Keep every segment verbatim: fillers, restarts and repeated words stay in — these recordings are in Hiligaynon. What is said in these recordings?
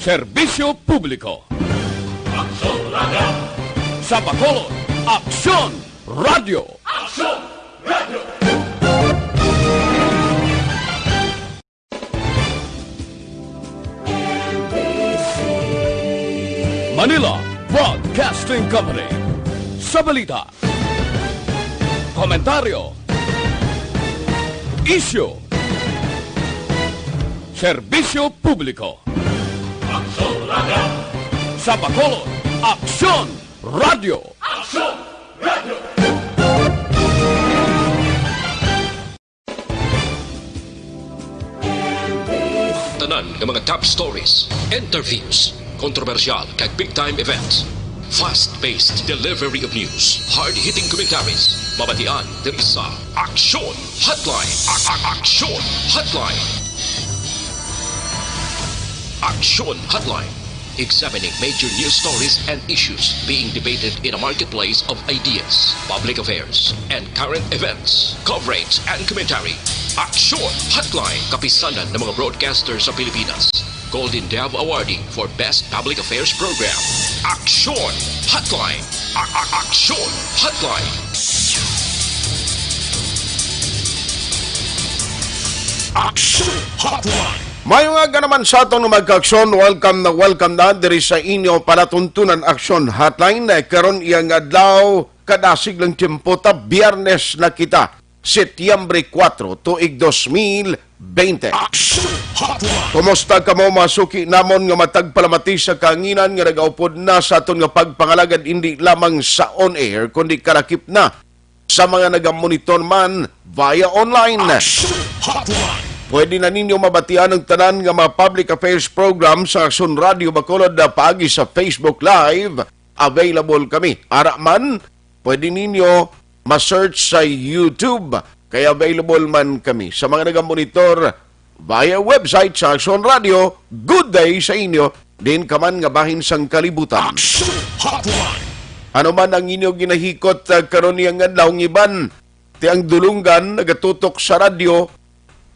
Serbisyo Publiko. Aksyon Radio. Sa Bacolod, Aksyon Radio. Aksyon Radio. Manila Broadcasting Company. Sa balita, komentaryo, isyu, serbisyo publiko. Aksyon Radio. Sa Bacolod, Aksyon Radio. Aksyon Radio. Tanan nga mga top stories, interviews, kontrobersyal kag big time events. Fast-paced delivery of news, hard-hitting commentaries. Mabatian diri sa Aksyon Hotline. A- a- Aksyon Hotline. Aksyon Hotline. Examining major news stories and issues being debated in a marketplace of ideas, public affairs, and current events. Coverage and commentary. Aksyon Hotline. Kapisanan ng mga broadcaster sa Pilipinas. Golden Dove Awardee for Best Public Affairs Program. Aksyon Hotline. A- a- Aksyon Hotline. Aksyon Hotline. Maayong aga naman sa aton nga mag-aksyon. Welcome na welcome na diri sa inyo palatuntunan Aksyon Hotline. Eh, karon iyang adlaw, kadasig lang tiyempo ta, Biyernes na kita, Setyembre kuwatro, tuig dos mil bente. Aksyon Hotline. Kumusta kamo, mga suki namon nga matag palamati sa kahanginan nga nagaupod na sa aton nga pagpangalagad, indi lamang sa on air, kundi kalakip na sa mga nagamonitor man via online. Aksyon Hotline. Pwede na ninyo mabatian ang tanan nga mga public affairs program sa Aksyon Radio Bacolod na paagi sa Facebook Live. Available kami. Ara man, pwede ninyo ma-search sa YouTube. Kay available man kami. Sa mga nagamonitor via website sa Aksyon Radio, good day sa inyo din ka man nga bahin sang kalibutan. Aksyon Hotline. Ano man ang inyo ginahikot, ah, karon niyang adlaw, ang iban ti ang dulunggan nagatutok sa radyo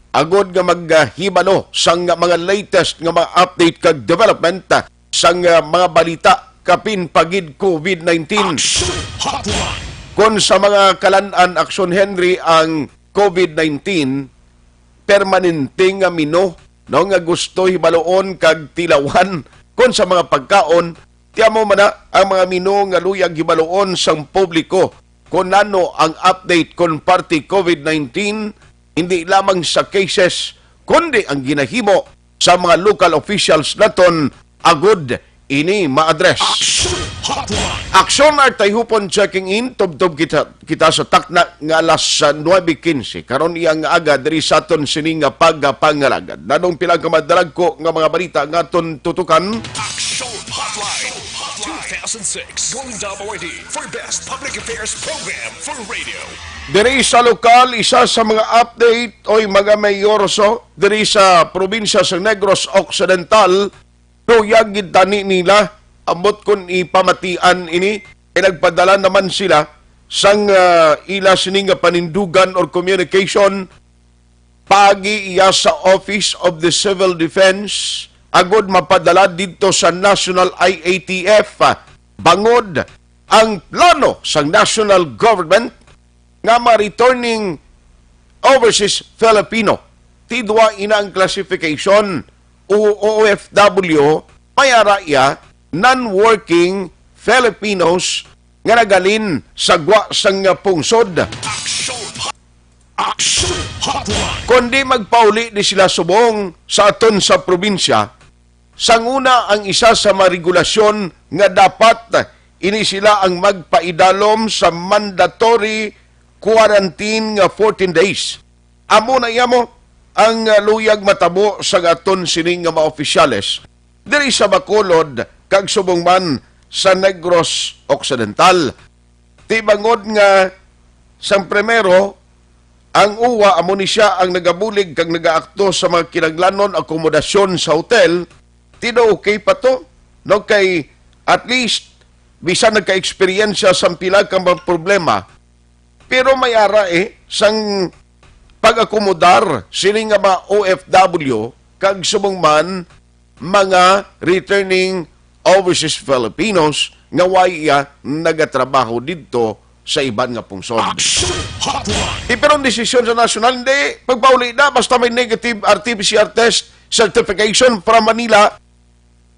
agod nga maghibalo sang mga latest nga mga update kag development, ah, sang, ah, mga balita kapin pa gid COVID nineteen. Aksyon Hotline. Kon sa mga kalan-an, Aksyon Henry, ang COVID nineteen, permanente nga mino, no, nga gusto hibaluon kag tilawan. Kon sa mga pagkaon, ti amo man na ang mga mino nga luyag hibaluon sang publiko kon ano ang update kon parte COVID nineteen, hindi lamang sa cases, kundi ang ginahimo sa mga local officials naton agud ini ma-address. Aksyon Hotline. Aksyon Artay Hupon checking in. Tubtob kita, kita sa takna nga alas, ah, nuebe quince. Karon iyang aga diri sa aton sini nga pagpangalagad. Nanong pila ka madalagko nga mga balita nga aton tutukan? Aksyon Hotline two thousand six Golden Dove Awardee for Best Public Affairs Program for Radio. Diri sa lokal, isa sa mga update, oy, mga mayorso, diri sa probinsya sa Negros Occidental, luyag gid tani nila, ambot kon ipamatian ini, kay nagpadala naman sila sang, ah, ila sini nga panindugan or communication paagi iya sa Office of the Civil Defense agud mapadala didto sa National I A T F, ah, bangod ang plano sang national government nga ma-returning overseas Filipino. Ti duwa ina ang classification, o O F W, may ara iya, non-working Filipinos nga nagalin sa gwa sang pungsod. Aksyon! Aksyon Hotline! Kundi magpauli di sila subong sa aton sa probinsya, sang una, ang isa sa mga regulasyon nga dapat ini sila ang magpaidalom sa mandatory quarantine nga fourteen days. Amo na iya mo ang, ah, luyag matabo sa aton sini nga mga opisyales diri sa Bacolod kag subong man sa Negros Occidental. Ti bangod nga sang primero, ang uwa amo ni siya ang nagabulig kag nagaakto sa mga kinahanglanon, akomodasyon sa hotel, ti do okay pa to, no? Kay at least bisan nagka-eksperyensya sang pila ka mga problema, pero may ara, eh, sang pag-akomodar sini nga mga O F W kag subong man mga returning overseas Filipinos nga way iya nagatrabaho didto sa iban nga pungsod. Action Hotline. Pero ang desisyon sa nasyonal, hindi, pagpauli na, basta may negative R T P C R test certification from Manila,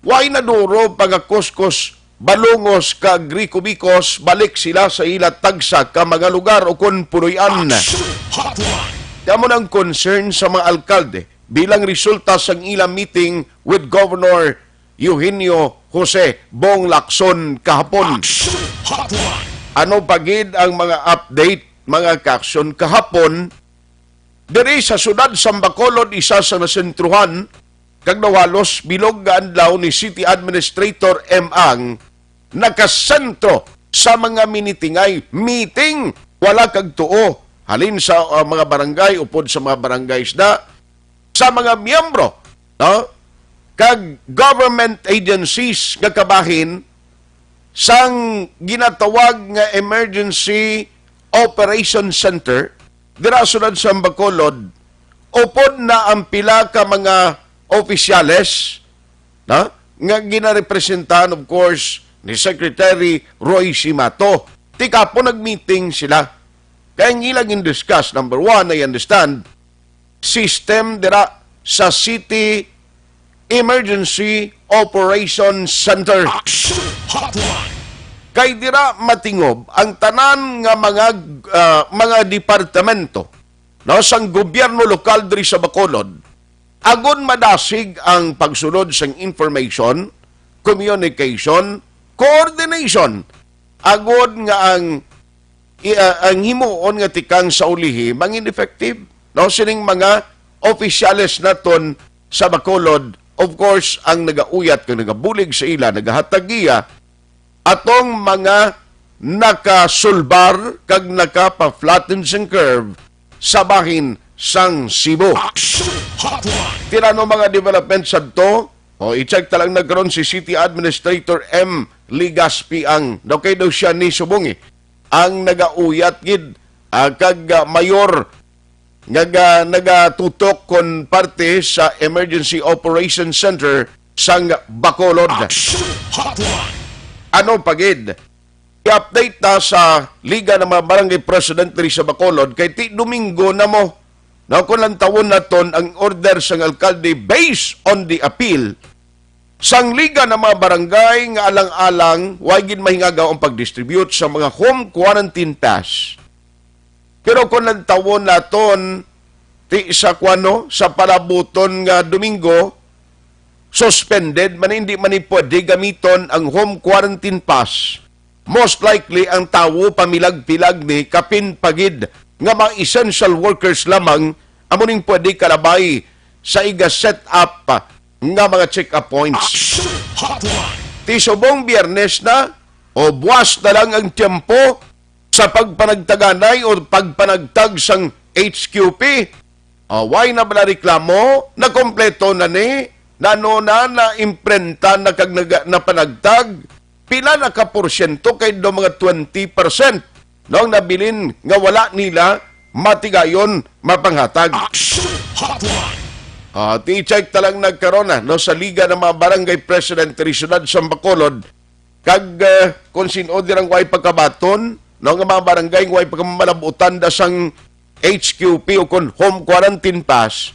way na duro pangakuskos, balungos, kag rikubikos, balik sila sa ila tagsa ka mga lugar o kon puloy-an. Action Hotline. Kamo nang concern sa mga alkalde bilang resulta sang ila meeting with Governor Eugenio Jose Bong Lacson kahapon. Action Hotline. Ano pa gid ang mga update, mga ka-action, kahapon? Diri sa siyudad sang Bacolod, isa sa nasentruhan kag daw halos bilog nga adlaw ni City Administrator M. Ang nakasentro sa mga minitingay, meeting, wala kag tuo, halin sa, uh, mga barangay, upod sa mga barangays na, sa mga miyembro, no? Kag government agencies nga kabahin sang ginatawag nga Emergency Operation Center dira sa siyudad sang Bacolod, upod na ang pila ka mga opisyales, no? Nga ginarepresentahan, of course, ni Secretary Roy Simato. Ti kahapon nag-meeting sila. Kaya ang ilang in-discuss, number one, I understand, system dira sa City Emergency Operation Center. Action Hotline. Kay dira matingob ang tanan nga mga, ah, mga departamento, no, sang gobyerno lokal diri sa Bacolod, agod madasig ang pagsulod sang information, communication, coordination, agod nga ang i-, ah, ang himuon nga tikang sa ulihi mangin effective, no? Sining mga opisyales naton sa Bacolod, of course, ang nagauyat kag nagabulig sa ila, nagahatag giya atong mga nakasulbar kag nakapa-flatten sing curve sa bahin sang Cebu. Action Hotline. Ti ano mga development sadto? O, i-check ta lang na karon si City Administrator M. Legaspi. Ang daw kay daw siya ni subong, eh, ang nagauyat gid, ah, kag, ah, mayor nga ga-, nagatutok kon parte sa Emergency Operation Center sang Bacolod. Action Hotline. Ano pa gid? I-update ta sa Liga ng mga Barangay President diri sa Bacolod kay ti Domingo na mo. Now, kung lantawon naton ang order sang alkalde based on the appeal sang Liga ng mga Barangay nga alang-alang, way gid mahingagaw ang pag-distribute sa mga home quarantine pass. Pero kung lantawon naton, ti sa kuwano, sa palabuton nga Domingo, suspended man, hindi man ni pwede gamiton ang home quarantine pass. Most likely, ang tawo pamilag-pilag ni, kapin pa gid nga mga essential workers lamang amo ning pwede kalabay sa iga-set up nga mga check-up points. Action Hotline. Ti subong Biyernes na, o buwas na lang ang tiyempo sa pagpanagtaganay o pagpanagtag sang H Q P. O, way na bala reklamo? Nakompleto na ni? Nano na, naimprenta na kag naga-, napanagtag? Pila na ka porsyento? Kay do mga twenty percent, no, ang nabilin nga wala nila matigayon mapanghatag. Action Hotline. Ah, ti check ta lang nagkaron na, no, sa Liga ng mga Barangay President diri siyudad sa Bacolod, kag, ah, kung sin-o dirang way pagkabaton, no, nga mga barangay nga way pagkamalabutan da sang H Q P o kon home quarantine pass,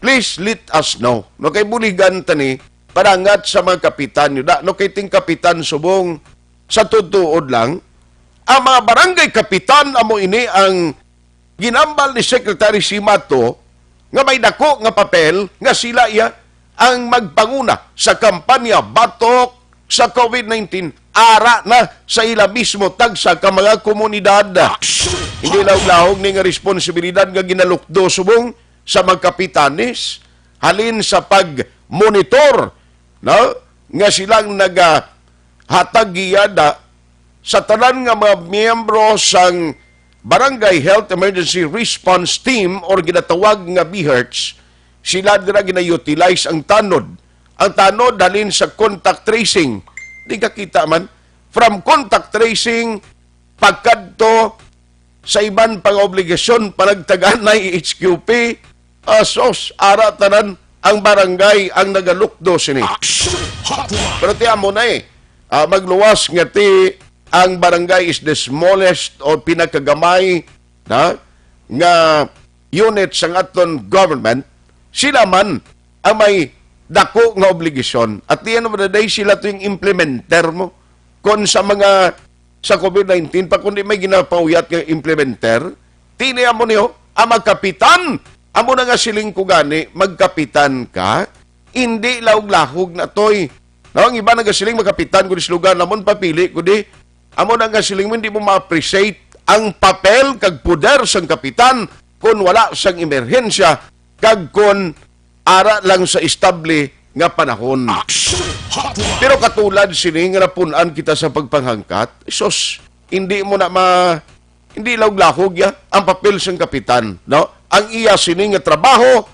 please let us know. No, kay buligan ta ni panangat sa mga kapitan nyo da. No, kay ting kapitan subong sa tutuod lang, ang mga barangay kapitan amo ini ang ginambal ni Secretary Simato nga may dako nga papel nga sila iya ang magpanguna sa kampanya batok sa COVID nineteen, ara na sa ila mismo tagsa ka mga komunidad. Hindi lahog-lahog ni nga responsibilidad nga ginalukdo subong sa mga kapitanes halin sa pag-monitor, no, nga silang nagahatag giyada sa tanan nga mga miyembro sang Barangay Health Emergency Response Team or ginatawag nga BHERTs. Sila dira gina-utilize ang tanod. Ang tanod halin sa contact tracing. Di ka kita man. From contact tracing, pagkadto sa iban pang obligasyon, panagtaganay, H Q P, asos, ara tanan, ang barangay ang nagalukdo sini. Pero ti amo na eh, ah, magluwas nga ti ang barangay is the smallest o pinakagamay na nga unit sang aton government, sila man ang may dako nga obligasyon. At the end of the day, sila to yung implementer mo. Kung sa mga sa COVID nineteen pa, kundi may ginapauyat nga implementer, tini amo niyo, ang magkapitan, amo na nga siling ko gani, magkapitan ka, hindi laog-lahog na toy. No, ang iba nagasiling magkapitan ko di lugar namon papili ko di. Amo na nga siling mo, hindi mo ma-appreciate ang papel kag poder sang kapitan kon wala sang emerhensya kag kon ara lang sa estable nga panahon. Action Hotline. Pero katulad sini nga napun-an kita sa pagpanghangkat, sus, hindi mo na ma hindi laog-lahog ya ang papel sang kapitan, no? Ang iya sini nga trabaho,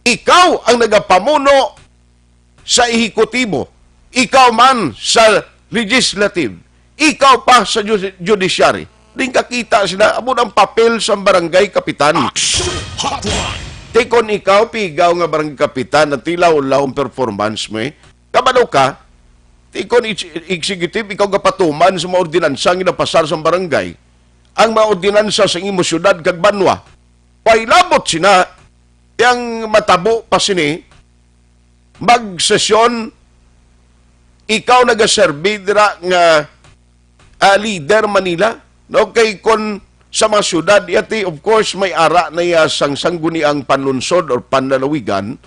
ikaw ang nagapamuno sa ehekutibo, ikaw man sa legislative, ikaw pa sa ju- judiciary. Din kakita sila, amo ang papel sa barangay kapitan. Action Hotline. Tikon ikaw, pigaw nga barangay kapitan, ang tilaw-law ang performance mo eh. Kabalo ka, tikon ex- executive, ikaw gapatuman sa mga ordinansa nga napasar sa barangay. Ang mga ordinansa sa imo syudad kag banwa, way labot sina, yang matabo pa sini, magsesyon, ikaw nagaserbi dira nga, ah, leader Manila, no? Kay kon sa mga syudad, yati, of course, may ara na iya sang sangguniang panlunsod or panlalawigan.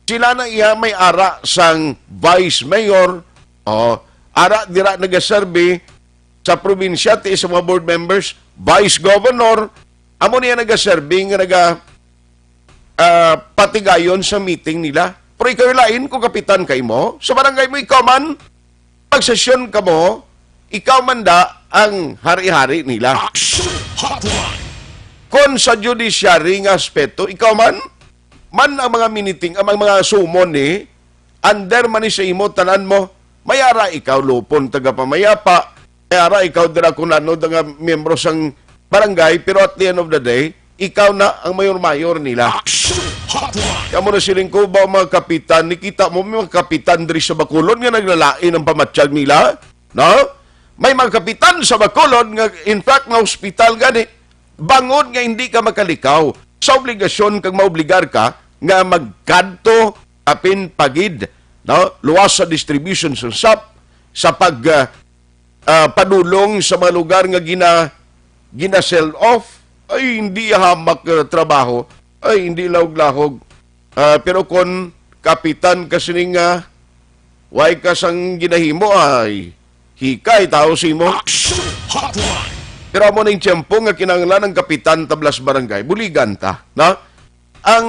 Sila na iya may ara sang vice mayor, o ara dira nagaserbi sa probinsya, ti sa mga board members, vice governor, amo niya nagaserbi nga naga, ah, patigayon sa meeting nila. Pero ikaw lain kung kapitan kay mo, sa barangay mo ikaw man, magsesyon ka mo, ikaw man da ang hari-hari nila. Action Hotline. Kon sa judiciary nga aspeto, ikaw man, man ang mga miniting, ang mga sumon ni, under man ni sa imo, tanan mo, may ara ikaw, lupon, tagapamayapa, may ara ikaw, dira kung ano, nga miyembro sang barangay, pero at the end of the day, ikaw na ang mayor-mayor nila. Action Hotline. Kamo na siling ko ba, mga kapitan, nikita mo, may mga kapitan diri sa Bacolod nga naglalain ang pamatyag nila, no? May mga kapitan sa Bacolod nga, in fact, na hospital gani, bangod nga hindi ka makalikaw sa obligasyon kag maobligar ka nga magkadto apin pagid, no? Luwas sa distribution sa sap, sa pag, ah, ah, padulong sa mga lugar nga gina, gina-sell off, ay hindi hamak nga trabaho, ay hindi lahog-lahog. Ah, pero kon kapitan ka sining, ah, way ka sang ginahimo, ay hikay tawo sa imo. Action Hotline. Pero amo na yung tiyempo nga kinahanglan ang kapitan tablas barangay. Buligan ta, na? Ang,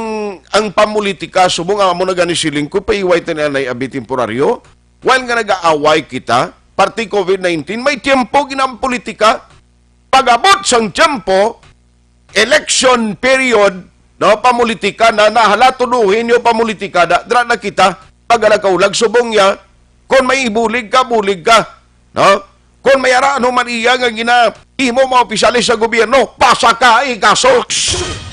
ang pamulitika, subong amo na gani siling ko, paiway ta na nay abi temporaryo. While nga nag-aaway kita, parte COVID nineteen, may tiyempo ginang politika. Pag-abot sang tiyempo, election period, no, pamulitika na, nahala, tuduhin niyo, pamulitika na, dira na kita, pag-alagkaulag, subong niya, kung may ibulig ka, bulig ka, no? Kung may ara, ano man iya nga gina, imo mga opisyales sa gobyerno, pasakai, kaso,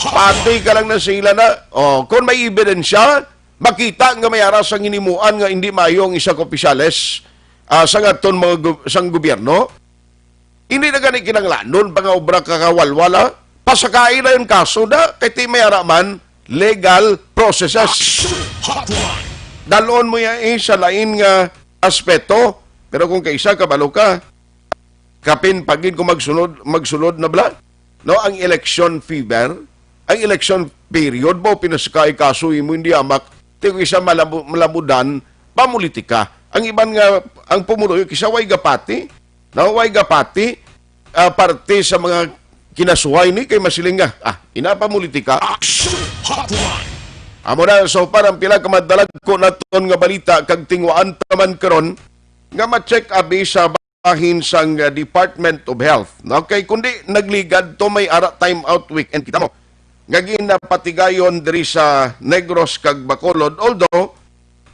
pati ka lang na sila na, oh, kung may ebidensya, makita nga may ara sa ginimuan nga hindi maayo ang isa ka opisyales, ah, sa ngaton mga gu-, sang gobyerno, hindi na gani kinanglanon pa nga obra kakawalwala. Pasakai na yung kaso na, kay ti may ara man, legal processes. Action Hotline. Dalon mo yan eh, sa lain nga aspeto. Pero kung kaisa, kabalo ka, kapin pagid kung magsunod, magsunod na bala. No, ang election fever, ang election period mo, pinasakay kaso mo, hindi amak, ti kung isa malabu-, malamudan, pamulitika. Ang iban nga, ang pumuloy, kisa way gapati, no, way gapati, ah, parte sa mga kinasuhay ni kay masiling nga, ah, ina pa politika. Action Hotline. Amo na, so para ang pila ka madalag ko naton nga balita kag tinguhaan ta man karon nga ma-check abi sa bahin sang, ah, Department of Health. No? Kay kundi nagligad to may ara time out weekend kita mo. Nga ginapatigayon diri sa Negros kag Bacolod. Although,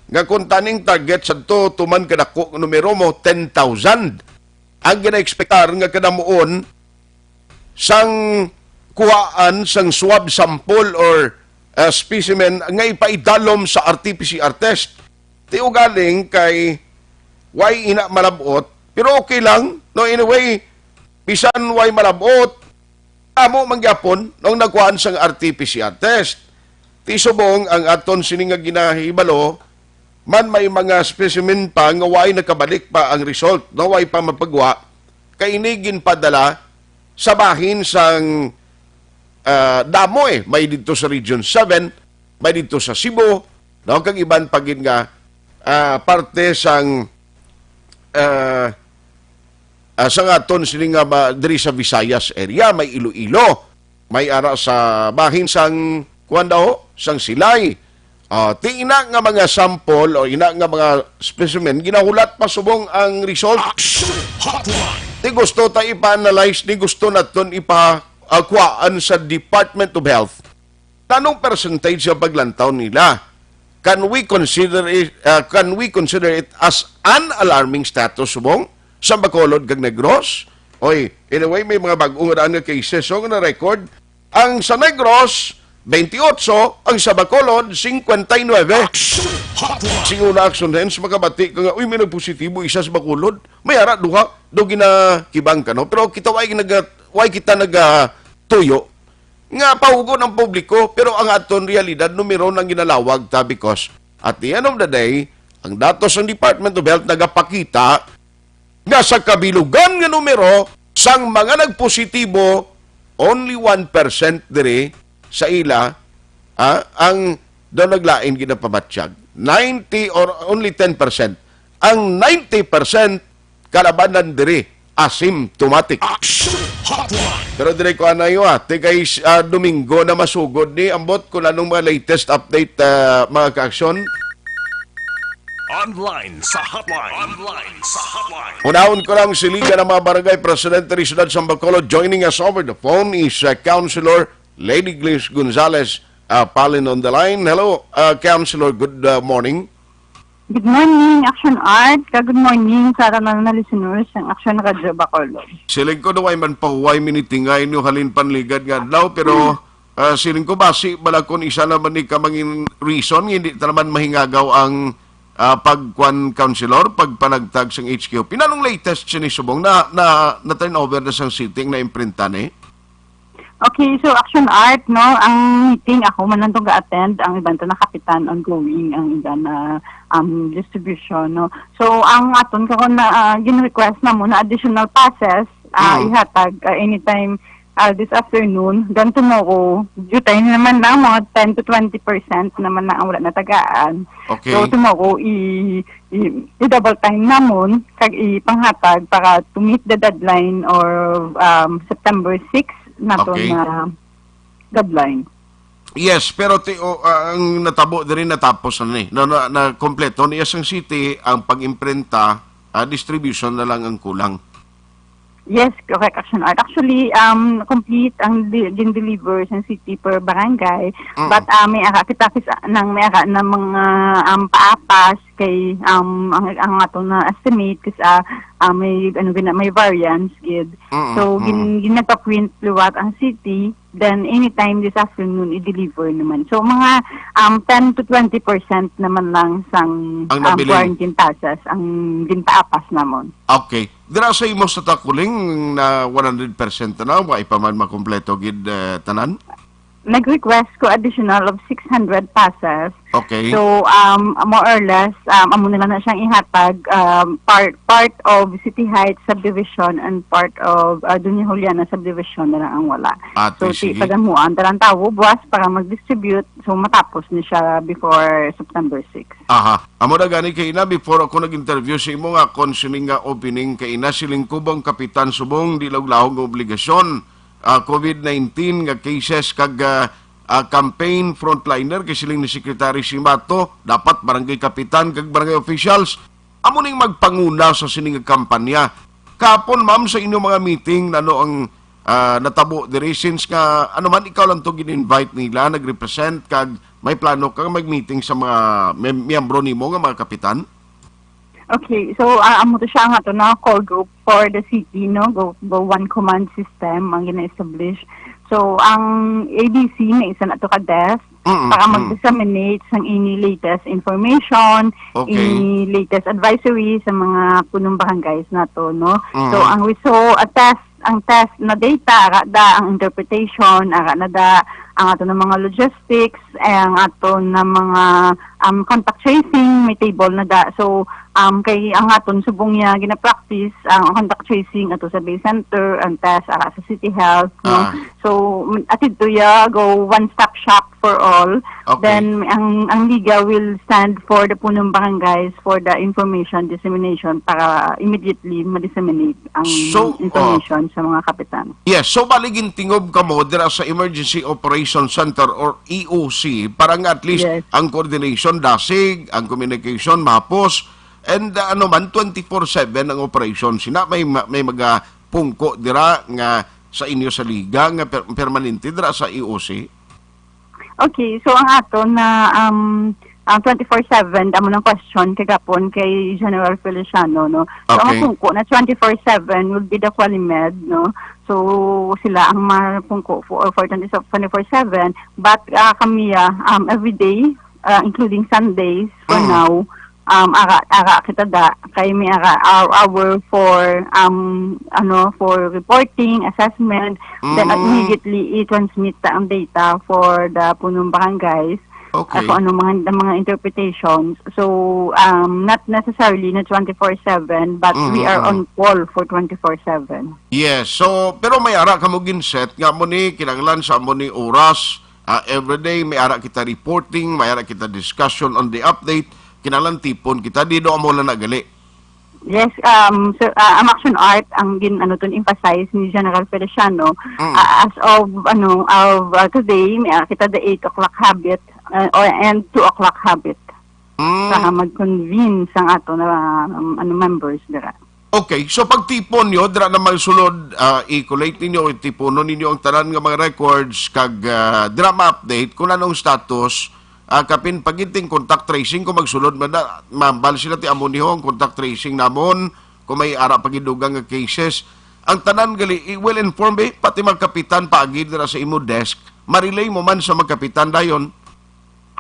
nga kung taning target sa to tuman kadako numero mo, ten thousand. Ang gina-expectar nga kadamuon sang kuhaan sang swab sample or, ah, specimen nga ipaidalom sa R T P C R test. Ti ugaling kay way ina malabot, pero okay lang. No, anyway, bisan way malabot, amo man gyapon nung nagkuhaan sang R T P C R test. Ti subong ang aton sini nga ginahibalo, man may mga specimen pa nga way nakabalik pa ang result, no, way pa mapagwa, kay ini ginpadala sa bahin sang, ah, damo, eh. May didto sa Region seven, may didto sa Cebu, no, kag iban pa gid nga, ah, parte sang, ah, ah, sang aton sini nga ma-, diri sa Visayas area, may Iloilo, may ara sa bahin sang, kuwan daw, sang Silay. Ah, ti ina nga mga sample o ina nga mga specimen, ginahulat pa subong ang result. Action Hotline! Ti gusto ta ipa-analyze, ti gusto naton ipa, ah, kuwaan sa Department of Health. Anong percentage ang paglantaw nila? Can we consider it, ah, can we consider it as an alarming status subong sa Bacolod kag Negros? Oy, anyway, may mga bag-o nga daan nga cases, so, nga na-record. Ang sa Negros, twenty-eight, ang sa Bacolod, fifty-nine. Action Hotline. Siguro na Action Hens, makabati ka nga, "Uy, may nagpositibo isa sa Bacolod." May ara, duha, do ginakibang ka, no? Pero kita, way naga-, way kita nagatuyo nga pahugon ang publiko, pero ang aton realidad, numero nang ginalawag ta, because at the end of the day, ang datos ng Department of Health nagapakita nga sa kabilugan nga numero sang mga nagpositibo, only one percent diri sa ila, ah, ang daw naglain ginapabatyag. Ninety or only ten percent. Ang ninety percent kalabanan diri, asymptomatic. Action Hotline. Pero diri ko anayo, ah, ti kay, ah, Domingo na masugod ni, ambot kung anong mga latest update, ah, mga ka-aksyon. Online sa hotline. Online sa hotline. Unahon ko lang siligan ang mga barangay presidente ni Siyudad sa Bacolod. Joining us over the phone is, uh, Councilor Lady Glis Gonzalez, uh, Palin on the line. Hello, uh, Councilor. Good, uh, morning. Good morning, Action Art. Ka good morning sa tanan na listeners ng Action Radio Bacolod. Siling ko daw ay man pahuway minitingay niyo halin panligad nga adlaw, pero Ah, siling ko, basi bala kon isa naman ni ka mangin reason nga hindi ta naman mahingagaw ang, ah, pagkuan, Councilor, pagpanagtag sang H Q P. Nanong latest sini subong na, na, na turn over na sang sitting na imprinta ni? Okay, so Action Art, no, ang meeting ako man lang tong ga-attend, ang iban to na kapitan ongoing ang iban na, um, distribution, no. So ang aton karon na, ah, gin-request na mo na additional passes, ah, Mm. ihatag, ah, anytime ah, this afternoon, then tomorrow, due time naman lang, mga ten to twenty percent naman lang ang wala natagaan. Okay. So, tomorrow, i, i, i-double time namon, kag ipanghatag para to meet the deadline or, um, September six naton Okay. na deadline. Yes, pero ti-, o, ah, ang natabo diri natapos na ni. Na, na, na kompleto niya sang city ang pag-imprenta, ah, distribution na lang ang kulang. Yes, correct, Action Art. Actually, um, complete ang di-, gin-deliver sa city per barangay. Mm. But, ah, may ara kita kis-, nang may ara na mga, um, paapas kay, um, ang, ang ato na estimate kasi, ah, ah, may, ano, gina-, may variance gid. Mm, So, mm. gin-, gin-, nagpa-print liwat ang city. Then, anytime this afternoon, i-deliver naman. So, mga, um, ten to twenty percent naman lang sang, Ang um, nabilin. quarantine passes ang ginpaapas namon. Okay. Dira sa imo sa Takuling na one hundred percent na, wa pa man makompleto gid, eh, tanan? Nag-request ko additional of six hundred passes. Okay. So, um, more or less, um, amo na lang na siyang ihatag, um, part, part of City Heights Subdivision and part of, uh, Doña Juliana Subdivision na lang ang wala. Ah, So, ti-, sige. pagamuan, talang tawo, buwas para mag-distribute. So, matapos ni siya before September six. Aha. Amo na gani kay ina, before ako nag-interview sa imo nga kon sini nga opening kay ina, siling ko bang kapitan subong, di laog-laog nga obligasyon, ah, covid nineteen nga cases kag, ah, ah, campaign frontliner kay siling ni Secretary Simato, dapat barangay kapitan kag barangay officials amo ning magpanguna sa sini nga kampanya. Kahapon, ma'am, sa inyong mga meeting, nano ang, ah, natabo diri? Since nga, ano man, ikaw lang to gin-invite nila, nag-represent, kag may plano ka mag-meeting sa mga mem-, miyembro nimo nga mga kapitan? Okay, so, ah, amo to siya nga to na core group for the city, no? Go, go one command system ang gina-establish. So, ang A D C may isa na to ka desk. Mm, para mm. mag-disseminate sang ini latest information, Okay. ini latest advisory sa mga punong barangays nato, no? Mm. So, ang reso-, ang test, ang test na data, ara da ang interpretation, ara na da ang ato na mga logistics, eh, ang ato na mga, um, contact tracing, may table na da. So, um, kay ang aton subong niya gina-practice, ang contact tracing ato sa Bay Center, ang test, ara sa City Health, no? Ah. So, atid to ya, go one-stop shop for all. Okay. Then, ang, ang Liga will stand for the punong barangays for the information dissemination para immediately ma-disseminate ang So, information sa mga kapitan. Yes, so bali gintingob kamo dira sa Emergency Operation Center or E O C para nga at least Yes. ang coordination dasig, ang communication mahapos, and, uh, ano man, twenty-four seven ang operation. Sina may ma-, may magapungko dira nga sa inyo sa Liga nga per-, permanente dira sa E O C? Okay, so ang ato na, um, ang twenty-four seven, amo nang question kagapon kay General Feliciano, no? So, ang Okay. pungko na twenty-four seven would be the Qualimed, no? So, sila ang mapungko for, for twenty, twenty-four seven. But, ah, kami, ah, um, every day, ah, including Sundays for Mm. now, um, ara, ara kita da, kay may ara, our, our for, um, ano, for reporting, assessment, then Mm. immediately i-transmit ta ang data for the punong barangays. Okay. Ah, kung ano mga, ang mga interpretations. So, um, not necessarily na twenty-four seven, but we Mm, are mm. on call for twenty-four seven. Yes. So, pero may ara kamo ginset nga mo ni kinahanglan sa mo ni oras, ah, everyday may ara kita reporting, may ara kita discussion on the update, kinahanglan tipon kita, di do amo lang na gali. Yes, um, so, ah, ang Action Art, ang gin-, ano, tun emphasize ni General Feliciano, Mm. ah, as of, ano, of, ah, today, may, ah, kita the eight o'clock habit, ah, or, and two o'clock habit. Mm. Para mag-convene sang ato na, um, ano, members dira. Okay, so pagtipon nyo, dira na magsulod, ah, i-collate ninyo, tipunon ninyo ang tanan nga mga records, kag, ah, dira ma-update kung anong status, ah, kapin paginting contact tracing kung magsulod man na, mambal sila ti amo ni ho ang contact tracing namon, kung may ara pagidugang nga cases. Ang tanan gali, i-, will inform, eh, pati mga kapitan paagi dira sa imo desk, ma-relay mo man sa mga kapitan dayon.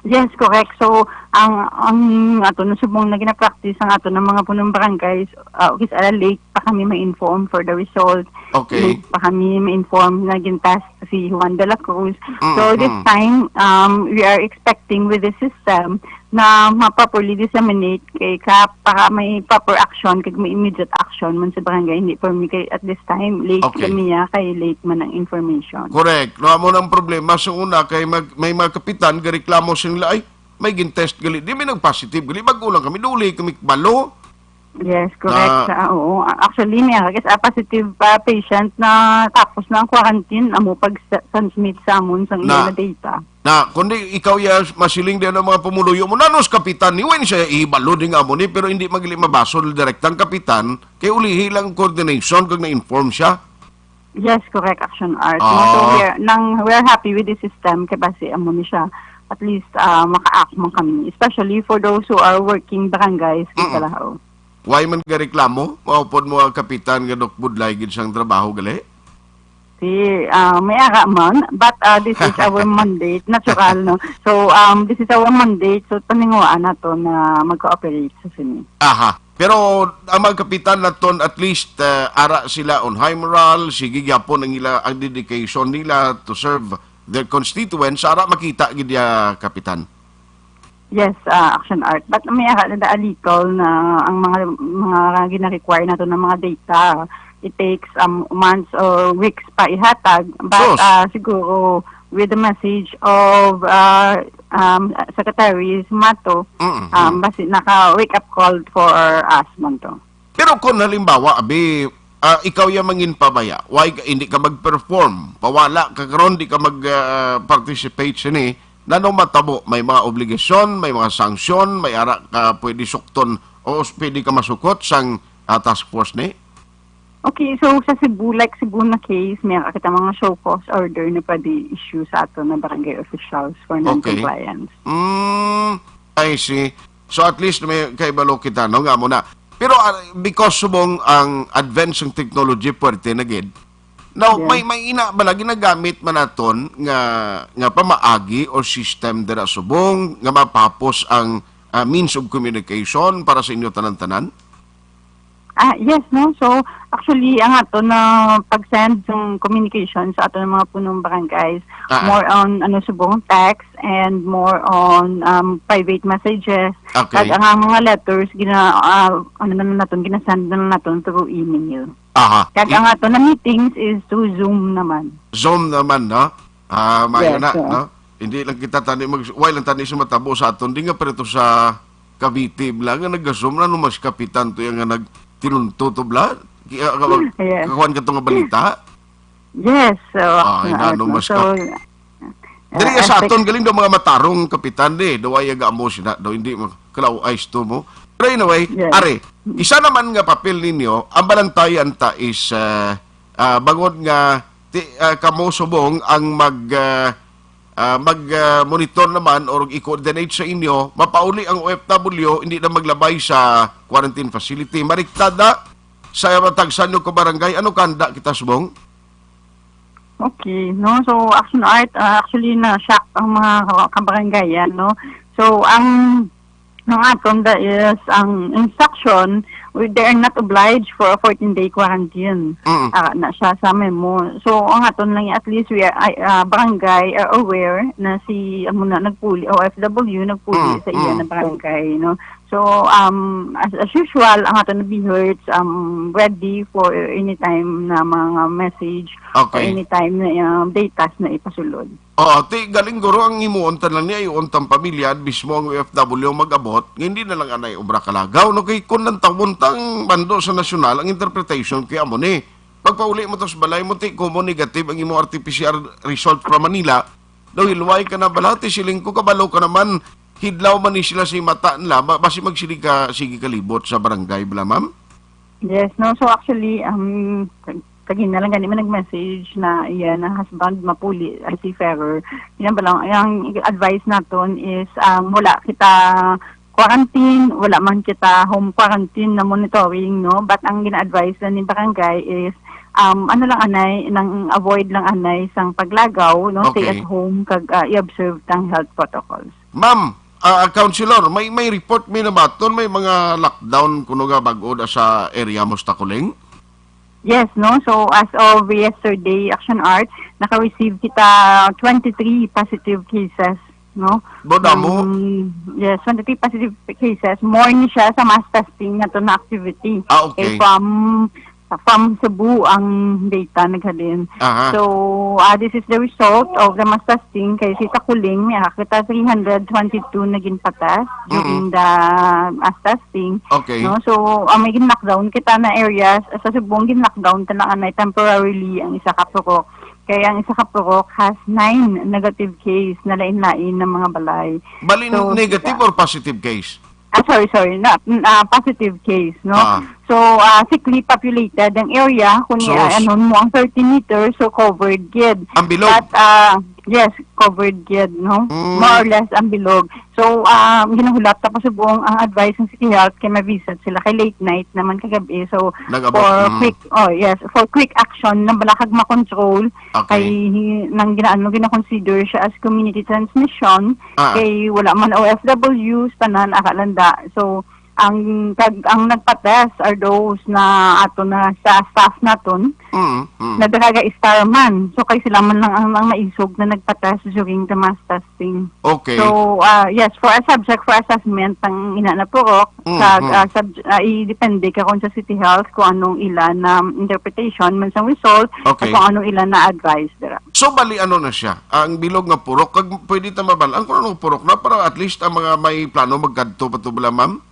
Yes, correct. So, ang, ang ato na subong na gina-practice ang ato ng mga punong barangays, ah, kis-a late pa kami ma-inform for the result. Okay. Late pa kami ma-inform na gin-test si Juan de la Cruz. Mm, So, this mm. time, um, we are expecting with the system na ma-properly disseminate kay ka para may proper action, kag may immediate action man sa barangay. Hindi pa mi kay at this time, late Okay. kami, ah, kay late man ang information. Correct. No, amo nang problema sa una kay mag-, may mga kapitan gareklamo sila, "Ay, may gin-test gali, di may nag-positive gali, bag-o lang kami, duli kami kabalo." Yes, correct. Ah. Sa, oo. Actually, may ara kis-a positive pa patient na tapos na ang quarantine, amo pag sa-, transmit sa amon sang Na. iyang data. Na, kundi ikaw ya masiling din ang mga pumuluyo mo, nanos kapitan ni, wen siya ihibalo din nga amo ni, pero hindi magli mabasol direktang kapitan, kay ulihi lang coordination kag na-inform siya. Yes, correct, Action Art. Ah. So, we're, nang, we're happy with the system, kay basi amo ni siya. At least, ah, maka-act man kami, especially for those who are working barangays, Mm-mm. Kalahaw. Why man gareklamo? Maupod mo ang kapitan nga dukbudlay gid sang trabaho, gali? Si, ah, may ara man, but, ah, this is our mandate, natural, no? So, um, this is our mandate, so paninguhaan nato na mag-cooperate sa sini. Aha. Pero ang mga kapitan naton, at least, ah, ara sila on high morale, sige gyapon ang ila, ang dedication nila to serve their constituents, ara makita gid ya, Kapitan. Yes, ah, Action Art. But may ara na da a little na ang mga, mga gina-require nato ng mga data. It takes, um, months or weeks pa ihatag. But, Sus. ah, siguro, with the message of, ah, um, Secretary Mato, Mm, um, mm. basi naka-wake up call for us man to. Pero kung halimbawa, abi, ah, ikaw ya mangin pabaya, why ka, hindi ka mag-perform? Pawala ka karon, di ka mag, ah, participate sini. Nanong matabo? May mga obligasyon, may mga sanksyon, may ara ka pwede sukton o s-, pwede ka masukot sang, ah, task force ni? Okay, so sa Cebu, like Cebu na case, may kita mga show cause order na pwede issue sa ato na barangay officials for Okay. non-compliance. Mm, I see. So at least may kaibalo kita, no, nga mo na. Pero, ah, because subong ang advance ng technology, puwerte na gid. Now, Yes. may, may ina bala ginagamit man naton nga, nga pamaagi or system dira subong nga mapapos ang, ah, means of communication para sa inyo tanan-tanan? Ah, yes, no? So, actually, ang ato na pag-send ng communication sa ato ng mga punong barangays, Ah, ah. more on, ano, subong text and more on, um, private messages. Okay. Kag ang mga letters, gina-, ah, ano na lang naton, ginasend na lang naton through email. Aha. Kag I- ang ato na meetings is through Zoom naman. Zoom naman, no? Ah, maayo Yes, na, oo. no? Hindi lang kita tani mag-, why lang tani sa matabo sa aton, di nga pareto sa Cavite bala nga nag-Zoom na, no, mas kapitan to yung nga nagtinunto to bala. Kaya, ka-, Yes. kakuan ka to nga balita? Yes, so, Ah, ay, ah, na, no, mas so, kap-, Diri ah, sa aspect aton, galing daw mga matarong kapitan, eh. Daw ay aga mo sina, daw hindi mo, kalaw eyes to mo. Pero anyway, Yes. are, isa naman nga papel ninyo, ang balantayan ta is, ah, ah, bangod nga ti-, ah, kamo subong ang mag, ah, ah, mag, ah, monitor naman or i-coordinate sa inyo, mapauli ang O F W, hindi na maglabay sa quarantine facility. Mariktada sa matag sanyo ka barangay, ano kanda kita subong? Okay, no? So, action art, ah, actually, na-shock ang mga ka-, kabaranggayan, no? So, ang, ang aton da is, ang instruction, we, they are not obliged for a fourteen-day quarantine. Mm. Ah, na siya sa memo. So, ang aton lang, at least, we are, ay, ah, barangay are aware na si, amo na, nagpuli, O F W, nagpuli Mm, sa iya mm. na barangay, no? So, um, as, as usual, ang aton na BHERTs, um, ready for any time na mga message or Okay. any time na, um, datas na ipasulod. Oo, ti, galing guro ang imuon tanan niya, iuon tang pamilya, mismo ang O F W mag-abot, nga hindi na lang anay obra kalagaw, no? Kay kung nantawon tang bando sa nasyonal, ang interpretation kay amo ni, pagpauli mo to sa balay mo, ti, kumo negative ang imo R T P C R result from Manila, daw hilway ka na bala, ti siling ko, kabalo ka naman, hidlaw man ni sila sa mata nila, ba, basi magsige ka, sige ka libot sa barangay bala, ma'am? Yes, no. So, actually, um, kag-, kagina lang gani man nag-message na iya na husband mapuli, ah, seafarer. Yan ba lang, ang advice naton is, um, wala kita quarantine, wala man kita home quarantine na monitoring, no? But ang gina-advise na ni barangay is, um, ano lang anay, nang avoid lang anay sang paglagaw, no? Stay Okay. at home, kag, ah, i-observe tang health protocols. Ma'am, ah, Councilor, may, may report mi na baton, may mga lockdown kuno nga bag-o da sa area mo sa Takuling? Yes, no? So, as of yesterday, Action Art, naka-receive kita twenty-three positive cases, no? Bo, damo? Ng, yes, twenty-three positive cases. More ni siya sa mass testing na to na activity. Ah, okay. Eh, from, from Cebu ang data naghalin. Aha. So, ah, this is the result of the mass testing kay si Takuling, may kita three hundred twenty-two na ginpa-test during Mm-mm. the mass testing. Okay. No? So, ang may gin-lockdown kita na areas, sa Cebu ang gin-lockdown ta na anay temporarily ang isa ka purok. Kaya ang isa ka purok has nine negative case na lain-lain na mga balay. Bali, So, negative sa or positive case? Ah, sorry, sorry. Na, ah, positive case, no? Ah. So, ah, thickly populated ang area. Kung i-, Sus. ano mo ang thirty meters, so covered gid. Ang bilog? But, ah, yes, covered gid, no? Mm. More or less ang bilog. So, ah, ginahulat tapos subong ang advice ng City Health kay ma-visit sila kay late night naman kagabi. So, Nag-abot, for mm. quick, oh, yes, for quick action na bala kag ma-control Okay. kay hi-, nang ginaano, gina-consider siya as community transmission. Ah. Kay wala man O F Ws, tanan, akalanda. So, ang, kag, ang nagpa-test are those na ato na sa staff naton, Mm, mm. na dira ga Star man. So, kay sila man lang ang, ang maisog na nagpa-test during the mass testing. Okay. So, ah, yes, for a subject for assessment, ang ina na purok, Mm, sa, mm. ah, sub-, ah, i-depende karon sa City Health kung anong ila na interpretation, man sang result, Okay. kung anong ila na advice dira. So, bali, ano na siya? Ang bilog nga purok, kag pwede ta mabal-an kung anong purok na para at least ang mga may plano magkadto pa to bala, ma'am?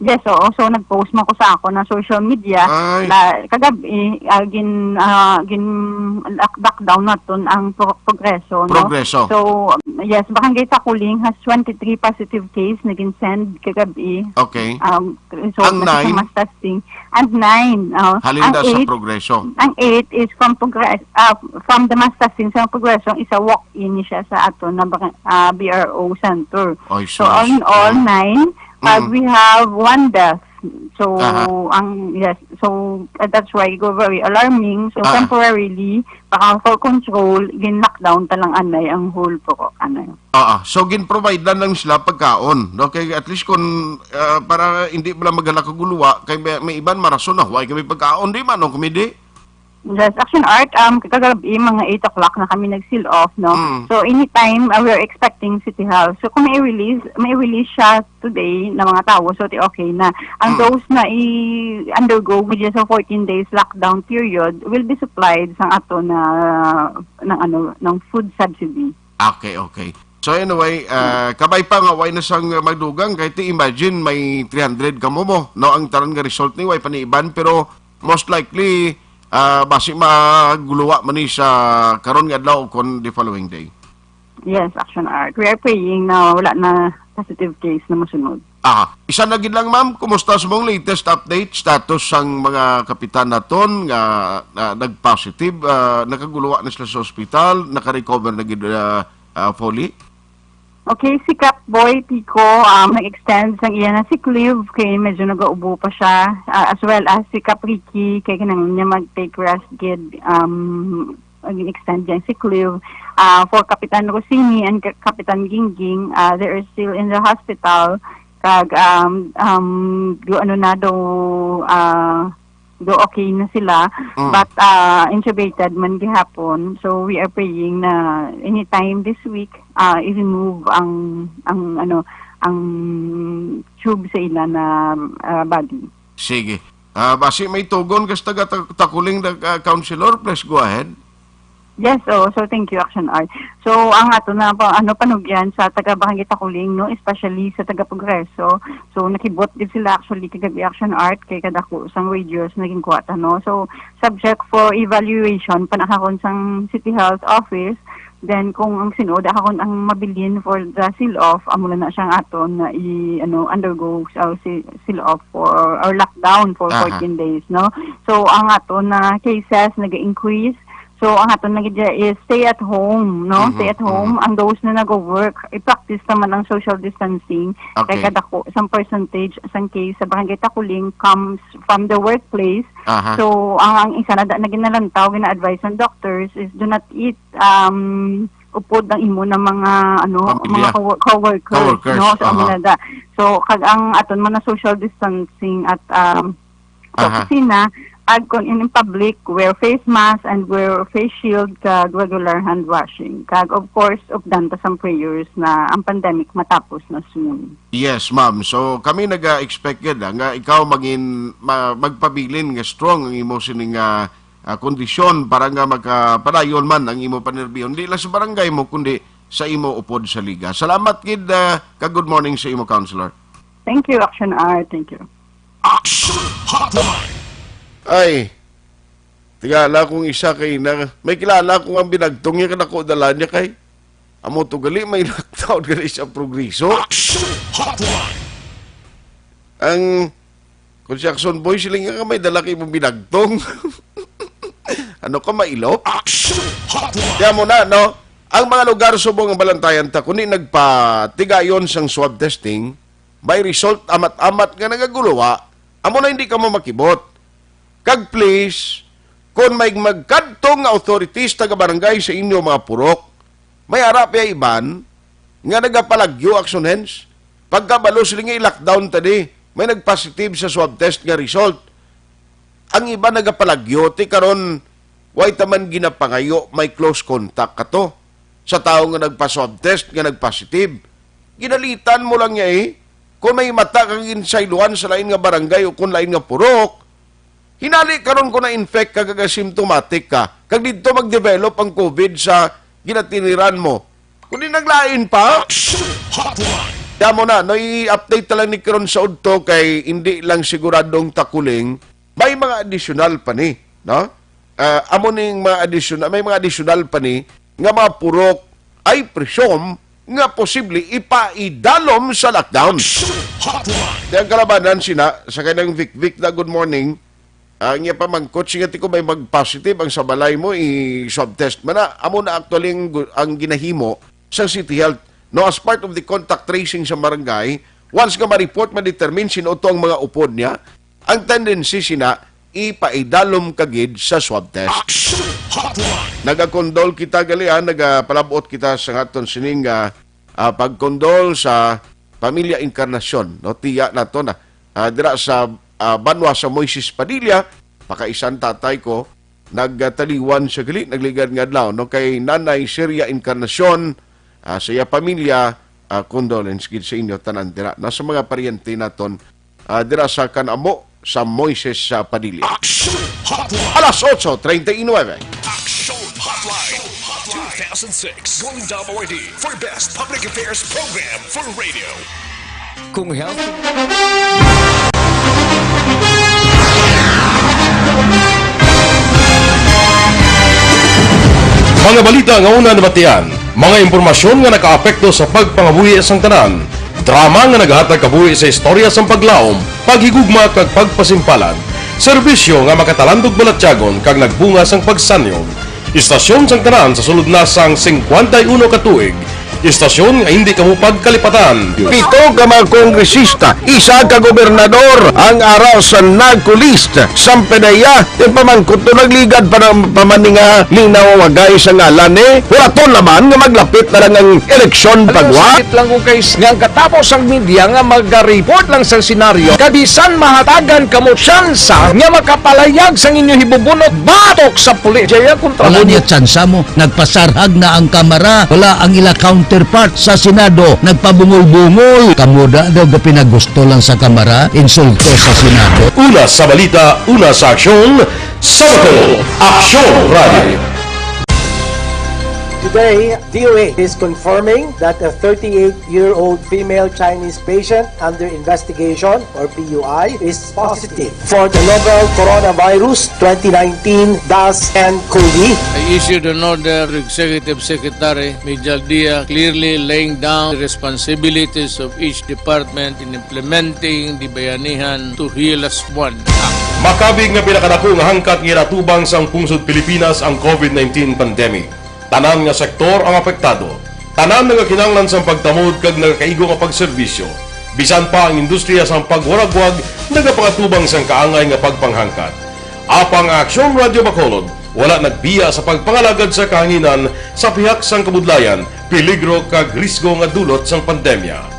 Yes, oo. So, nag-post man ko sa ako na social media Ay. na kagabi, ah, gin-, ah, gin-, lock-, lockdown naton ang pro-, Progreso, no? Progreso. So, yes, Barangay Takuling has twenty-three positive case na gin-send kagabi. Okay. Um, so, Ang nasa nine? mass testing. And nine, oh. Halin Ang da sa eight, Progreso? ang eight is from Progres-, ah, from the mass testing sa Progreso, isa walk-in siya sa ato na bar-, ah, B R O center. Ay, So, sus. all in all, Mm. nine. Pag Mm. we have one death, So, Aha. ang, yes, so, uh, that's why go very alarming. So, Ah. temporarily, baka for control, gin-lockdown ta lang anay ang whole Purok, anay. Oo. So, gin-provide lang sila pagkaon. Okay, at least kung, ah, para hindi mo lang maghalak og guluwa, kay may, may iban marason na, "Why kami pagkaon?" Di man, no, kumidi? Yes, Action Art, um, kagabi, mga eight o'clock na kami nag-seal off, no? Mm. So, anytime, uh, we're expecting City Hall. So, kung may release, may release siya today na mga tao, so, ti okay na. Ang Mm. those na i-undergo with just a fourteen days lockdown period will be supplied sa ato na, ng, ano, ng food subsidy. Okay, okay. So anyway, ah, kabay pa nga way na sang magdugang, kay ti imagine may three hundred ka mo mo, no, ang tanan nga result ni way paniiban, pero most likely, ah, basi maguluwa man ni sa karon nga adlaw o kon the following day. Yes, Action Art. We are praying na wala na positive case na masunod. Aha. Isa na gid lang, ma'am, kumusta sa mong latest update, status sang mga kapitan naton nga, ah, nag-positive, ah, nakaguluwa na sila sa ospital, naka-recover na gid, ah, ah, fully? Okay, si Cap Boy Pico, um, nag-extend sang iya na sick leave kay medyo nagaubo pa siya, ah, as well as si Cap Ricky kay kinahanglan niya mag-take rest gid, um, nag-extend niya sick leave. Ah, for Kapitan Rosini and Ka-, Kapitan Gingging, ah, they are still in the hospital. Kag, um, um, do ano na do, ah, do okay na sila, Mm. but, ah, intubated man gihapon. So, we are praying na anytime this week, ah, i-remove ang, ang, ano, ang tube sa ila na, ah, body. Sige. Ah, basi may tugon ka sa taga Ta-, Takuling, ah, Councilor, please go ahead. Yes, oh, so thank you, Action Art. So, ang ato na pa, ano, panugyan sa taga Barangay Takuling, no, especially sa taga Progreso. So, nakibot din sila actually kagabi, Action Art, kay kadako sang wages na ginkuha ta, no. So, subject for evaluation pa na karon sang City Health Office. Then, kung ang sinuod karon ang mabilin for the seal off, amo na na siyang aton na i, ano, undergo sa si-, seal off for, or lockdown for Aha. fourteen days, no. So, ang aton na cases nag-increase. So, ang aton na gid is stay at home, no? Mhm, Stay at home. mhm. Ang those na nag-work, i-practice naman ang social distancing. Okay. Kay kadako sang percentage sang case sa Barangay Takuling comes from the workplace. Aha. So, ang, ang isa na da-, na ginalantaw, gina-advise ng doctors is do not eat, um, upod ang imo na mga, ano, Pamilya. mga co-, co-workers, Co-workers, no? Sa aha. amo na da. So, kag ang aton mga social distancing at, um, sa Aha. opisina, ag kon in public, wear face mask and wear face shield, kag regular hand washing. Kag, of course, updan ta sang prayers na ang pandemic matapos na soon. Yes, ma'am. So, kami naga-expect gid, ah, nga ikaw magin-, ma-, magpabilin nga strong ang imo sining, ah, ah, kondisyon para nga makapadayon man ang imo panerbiyahon. Di lang sa barangay mo, kundi sa imo upod sa liga. Salamat gid, ah, kag good morning sa imo, Counselor. Thank you, Action Art. Thank you. Action Hotline. Ay, tingala kong isa kay na, may kilala ko ang binagtong niya, kanako dala niya kay, amo to gali, may lockdown gali sa Progreso. Action Hotline. Ang, kung si Action Boy, siling nga may dala kay mong binagtong. Ano ka, mailop? Action Hotline. Kaya mo na, no? Ang mga lugar subong ang balantayan ta, kundi nagpatigayon sang swab testing, may result amat-amat nga nagaguluwa, amo na hindi ka mo makibot. Kag please, kung may magkadto nga authorities taga barangay sa inyo mga purok, may ara pa iban nga nagapalagyo, Action Hands. Pagkabalo sila nga i-lockdown ta di, may nagpositive sa swab test nga result. Ang iba nagapalagyo, ti karon, way ta man ginapangayo, may close contact ka to sa tawo nga nagpa-swab test nga nagpositive. Ginalitan mo lang niya eh. Kung may mata kang insayluan sa lain nga barangay o kung lain nga purok, hinali karon kung na-infect ka kag asymptomatic ka, kag didto mag-develop ang COVID sa ginatiniran mo. Kung di naglain pa, Action Hotline. Damo na, no, i-update ta lang ni karon sa udto kay hindi lang siguradong Takuling, may mga additional pa ni, no? Ah, amo ning mga additional, may mga additional pa ni nga mga purok, I presume, nga posible ipaidalom sa lockdown. Action Hotline. Di ang kalabanan sina, sa kanang Vic Vic na, good morning. Ang iya pamangkot, siya ti ko may mag-positive ang sa balay mo, i-swab test man na. Amo na actually ang gu-, ang ginahimo sa City Health. No, as part of the contact tracing sa barangay, Once nga ma-report, ma-determine sin-o to ang mga upod niya, ang tendency sina ipaidalom ka gid sa swab test. Action Hotline. Nagakondol kita gali, ah, nagapalabot kita sa aton sining, ah, ah, pagkondol sa pamilya Encarnacion, no? Tiya nato na, ah, dira sa, ah, banwa sa Moises Padilla, pakaisan tatay ko, nagtaliwan sa gali, nagligad nga adlaw, no? Kay Nanay Seria Encarnacion, ah, sa iya pamilya, ah, condolence gid sa inyo tanan dira. Nasa mga paryente naton, ah, dira sa kanamo sa Moises sa Padilla. Action Hotline. Alas otso treinta y nueve. Action Hotline two thousand six Golden Dome Awardee for Best Public Affairs Program for Radio. Kung healthy. Mga balita nga una nabatian, mga impormasyon nga nakaapekto sa pagpangabuhi sang tanan, drama nga naghatag kabuhi sa istorya sang paglaom, paghigugma kag pagpasimpalan, serbisyo nga makatalandog balatyagon kag nagbunga sang pagsanyog. Istasyon sang tanan sa sulod na sang singkwenta y uno ka tuig. Istasyon nga hindi kamo pagkalipatan. Pito ka mga kongresista, isa ka gobernador ang ara sa NAGCO list. Sampedeya, yung pamangkot to nagligad pa ng pamaninga linaw wagay sa ngalan eh. Wala to naman nga maglapit na lang ang eleksyon. Alam mo, pagwa. Sakit lang ko, guys, nga ang katapos ang media nga mag-report lang sa senaryo, kabisan mahatagan kamo tsansa nga makapalayag sang inyo hibubunot batok sa pulis. Jaya kontra. Wala mo niya tsansa mo. Nagpasarhag na ang Kamara. Wala ang ila counterpart sa Senado. Nagpabungol-bungol. Kamo da daw gapinagusto lang sa Kamara. Insulto sa Senado. Una sa balita, una sa aksyon, sa Bacolod, Aksyon Radio. Today, D O A is confirming that a thirty-eight-year-old female Chinese patient under investigation, or P U I, is positive for the novel coronavirus twenty nineteen dash N cov. I issued an order to Executive Secretary Mijal Dia, clearly laying down the responsibilities of each department in implementing the Bayanihan to Heal As One Act. Makabig nga pinakadako nga hangkat nga ginatubang sang pungsod Pilipinas ang covid nineteen pandemic. Tanan nga sektor ang apektado. Tanan nagakinahanglan sang pagtamod kag nagakaigo nga pagserbisyo. Bisan pa ang industriya sang pagwaragwag nagapangatubang sang kaangay nga pagpanghangkat. Apang ang Aksyon Radyo Bacolod wala nagbiya sa pagpangalagad sa kahanginan sa pihak sang kabudlayan, peligro kag risgo nga dulot sang pandemya.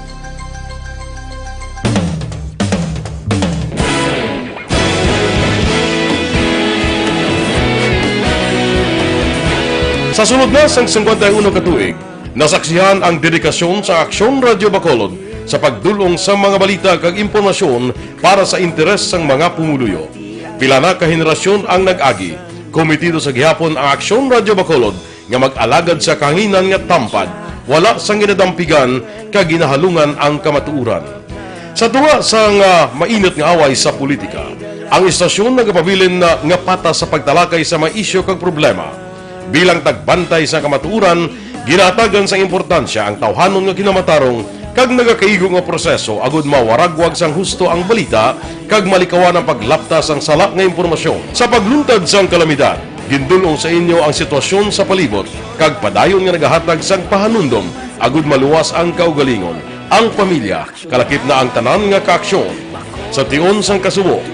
Sa sulod na sang singkwenta y uno ka tuig, nasaksihan ang dedikasyon sa Aksyon Radyo Bacolod sa pagdul-ong sa mga balita kag impormasyon para sa interes sang mga pumuluyo. Pila na ka henerasyon ang nag-agi. Komitido sa gihapon ang Aksyon Radyo Bacolod nga mag-alagad sa kahanginan nga tampad, wala sang ginadampigan kag ginahalungan ang kamatuoran. Sa tunga sang, ah, mainit nga away sa politika, ang istasyon nagapabilin na nga patas sa pagtalakay sa mga isyu kag problema. Bilang tagbantay sa kamatuoran, ginahatagan sang importansya ang tawhanon nga kinamatarong kag nagakaigo nga proseso agud mawaragwag sang husto ang balita kag malikawan ang paglapta sang sala nga impormasyon. Sa pagluntad sang kalamidad, gindul-ong sa inyo ang sitwasyon sa palibot kag padayon nga nagahatag sang pahanumdom agud maluwas ang kaugalingon, ang pamilya, kalakip na ang tanan nga kaaksyon. Sa tion sang kasubo,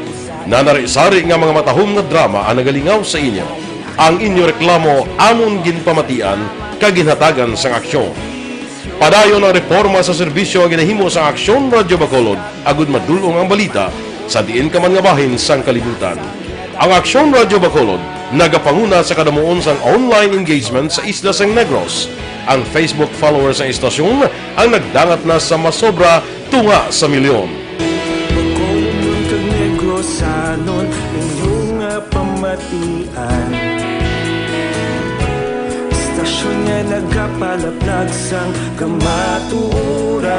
nanari-sari nga mga matahom nga drama ang nagalingaw sa inyo. Ang inyo reklamo amon ginpamatian kag ginhatagan sang aksyon. Padayon ang reporma sa serbisyo nga ginahimo sa Aksyon Radyo Bacolod agud madul-ong ang balita sa diin ka man nga bahin sang kalibutan. Ang Aksyon Radyo Bacolod nagapanguna sa kadamuon sang online engagement sa isla sang Negros. Ang Facebook followers sang istasyon ang nagdangat na sa masobra tunga sa milyon. Bacolod kag Negrosanon, inyo nga pamatian. Istasyon nga nagapalaplag sang kamatuoran.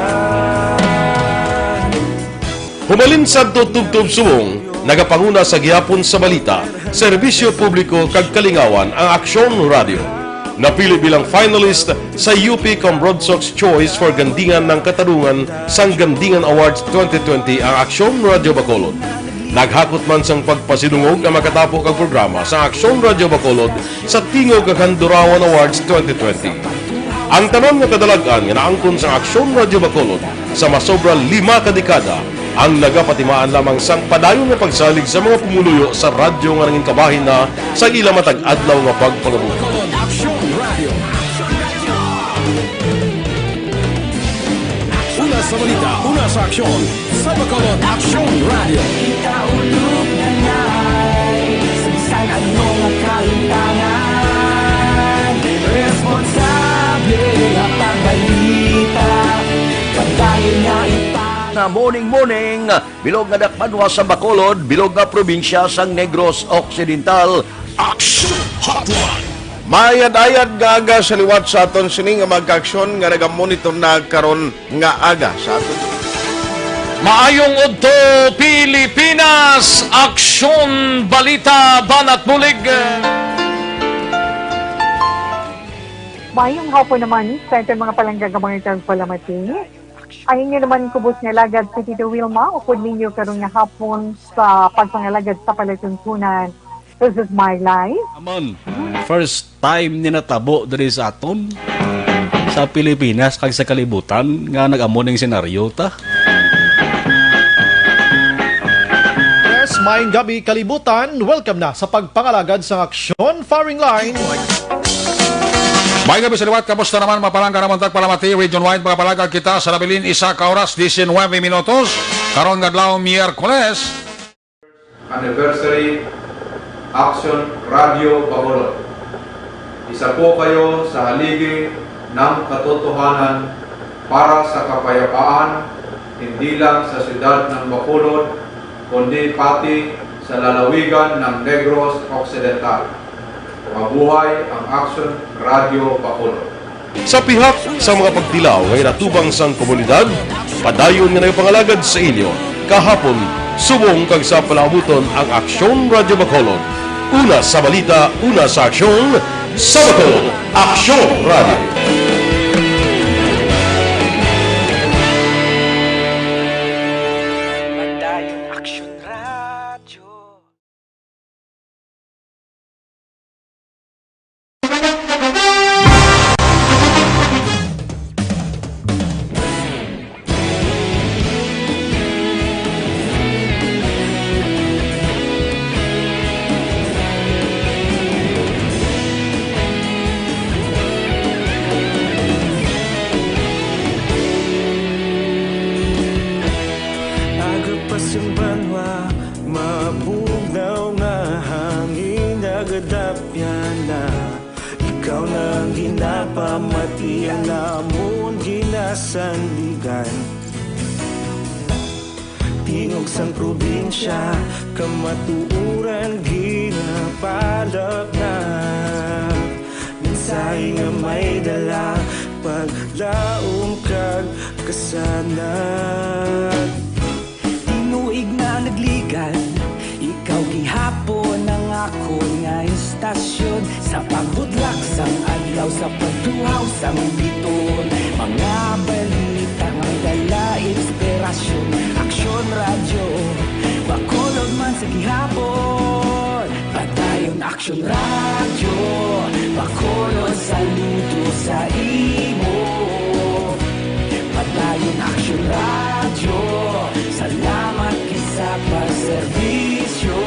Humalin sadto tubtob subong, nagapanguna sa gihapon sa balita, serbisyo publiko kag kalingawan ang Aksyon Radyo. Napili bilang finalist sa U P Cambrodsoc's Choice for Gandingan ng Katarungan sang Gandingan Awards twenty twenty ang Aksyon Radyo Bacolod. Naghakot man sang pagpasidungog ang makatapo kag programa sa Aksyon Radyo Bacolod sa Tingog kag Handurawan Awards twenty twenty. Ang tanan nga kadalag-an nga naangkon sa Aksyon Radyo Bacolod Sa masobra lima ka dekada, ang nagapatimaan lamang sang padayon nga pagsalig sa mga pumuluyo sa radyo nga nangin kabahin na sa ila matag adlaw nga pagpangabuhi. Aksyon Radio. Una sa balita, una sa aksyon, sa Bacolod Aksyon Radio. Sa bisan ano nga kahimtangan, responsable nga pagbalita, padayon nga ipa- Na morning, morning, bilog nga dakbanwa sa Bacolod, bilog nga probinsya sang Negros Occidental. Action Hotline. Mayad-ayad nga aga sa liwat sa aton sini nga mga kaaksyon nga nagamonitor na karon nga aga sa aton. Maayong udto, Pilipinas! Aksyon, balita, banat bulig! Maayong hapon naman sa aton mga palangga nga mga tagpalamati. Ang inyo naman kubos nga alagad si Tito Wilma, upod ninyo karon nga hapon sa pagpangalagad sa palatuntunan. This is my life. Amon, first time ni natabo diri sa aton, sa Pilipinas kag sa kalibutan, nga nag-amo ning senaryo ta. Yes, maayong gabi, kalibutan. Welcome na sa pagpangalagad sang aksyon, firing line. May gabi sa liwat, kamusta naman, mapalangga naman tagpalamati, region-wide, mga palangga kita sa nabilin, isa ka oras, diecinuebe minutos, karon nga adlaw, Miyerkules. Anniversary Action Radio Bacolod. Isa po kayo sa haligi ng katotohanan para sa kapayapaan, hindi lang sa siyudad ng Bacolod, kundi pati sa lalawigan ng Negros Occidental. Mabuhay ang Action Radio Bacolod. Sa pihak sa mga pagtilaw nga ginatubang sang komunidad, padayon nga nagapangalagad sa inyo kahapon, subong kag sa palaabuton ang Aksyon Radyo Bacolod. Una sa balita, una sa aksyon, sa Bacolod, Aksyon Radyo. Padayon Aksyon Radyo. Aga pa sang banwa, mabugnaw nga hangin nagadapyan na. Ikaw na ang ginapamati, ang amon ginasandigan. Tingog sang probinsya, kamatuoran ginapalapnap. Mensahe nga may dala, paglaom kag kasanag. Tinuig na nagligan, ikaw gihapon ang akon nga istasyon. Sa pagbudlak sang adlaw, sa pagtuhaw sang biton, mga balita nga may dala inspirasyon. Aksyon Radyo, Bacolod man sa gihapon. Padayon Aksyon Radyo, Bacolod, saludo sa imo. Padayon Aksyon Radyo, salamat gid sa pagserbisyo.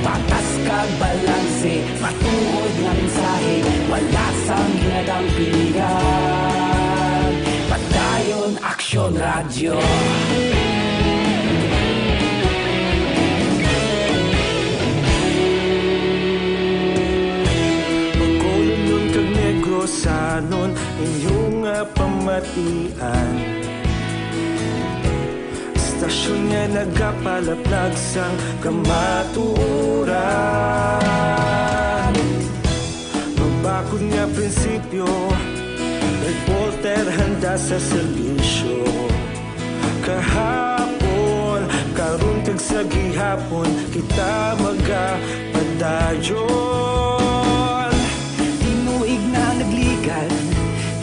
Patas kag balanse, matuod nga mensahe, wala sang ginadampingan. Padayon Aksyon Radyo. Bacolodnon kag Negrosanon, inyo nga pamatian. Istasyon nga nagapalaplag sang kamatuoran. Mabakod nga prinsipyo, reporter handa sa serbisyo. Kahapon, karon kag sa gihapon, kita magapadayon. Tinuig na nagligan,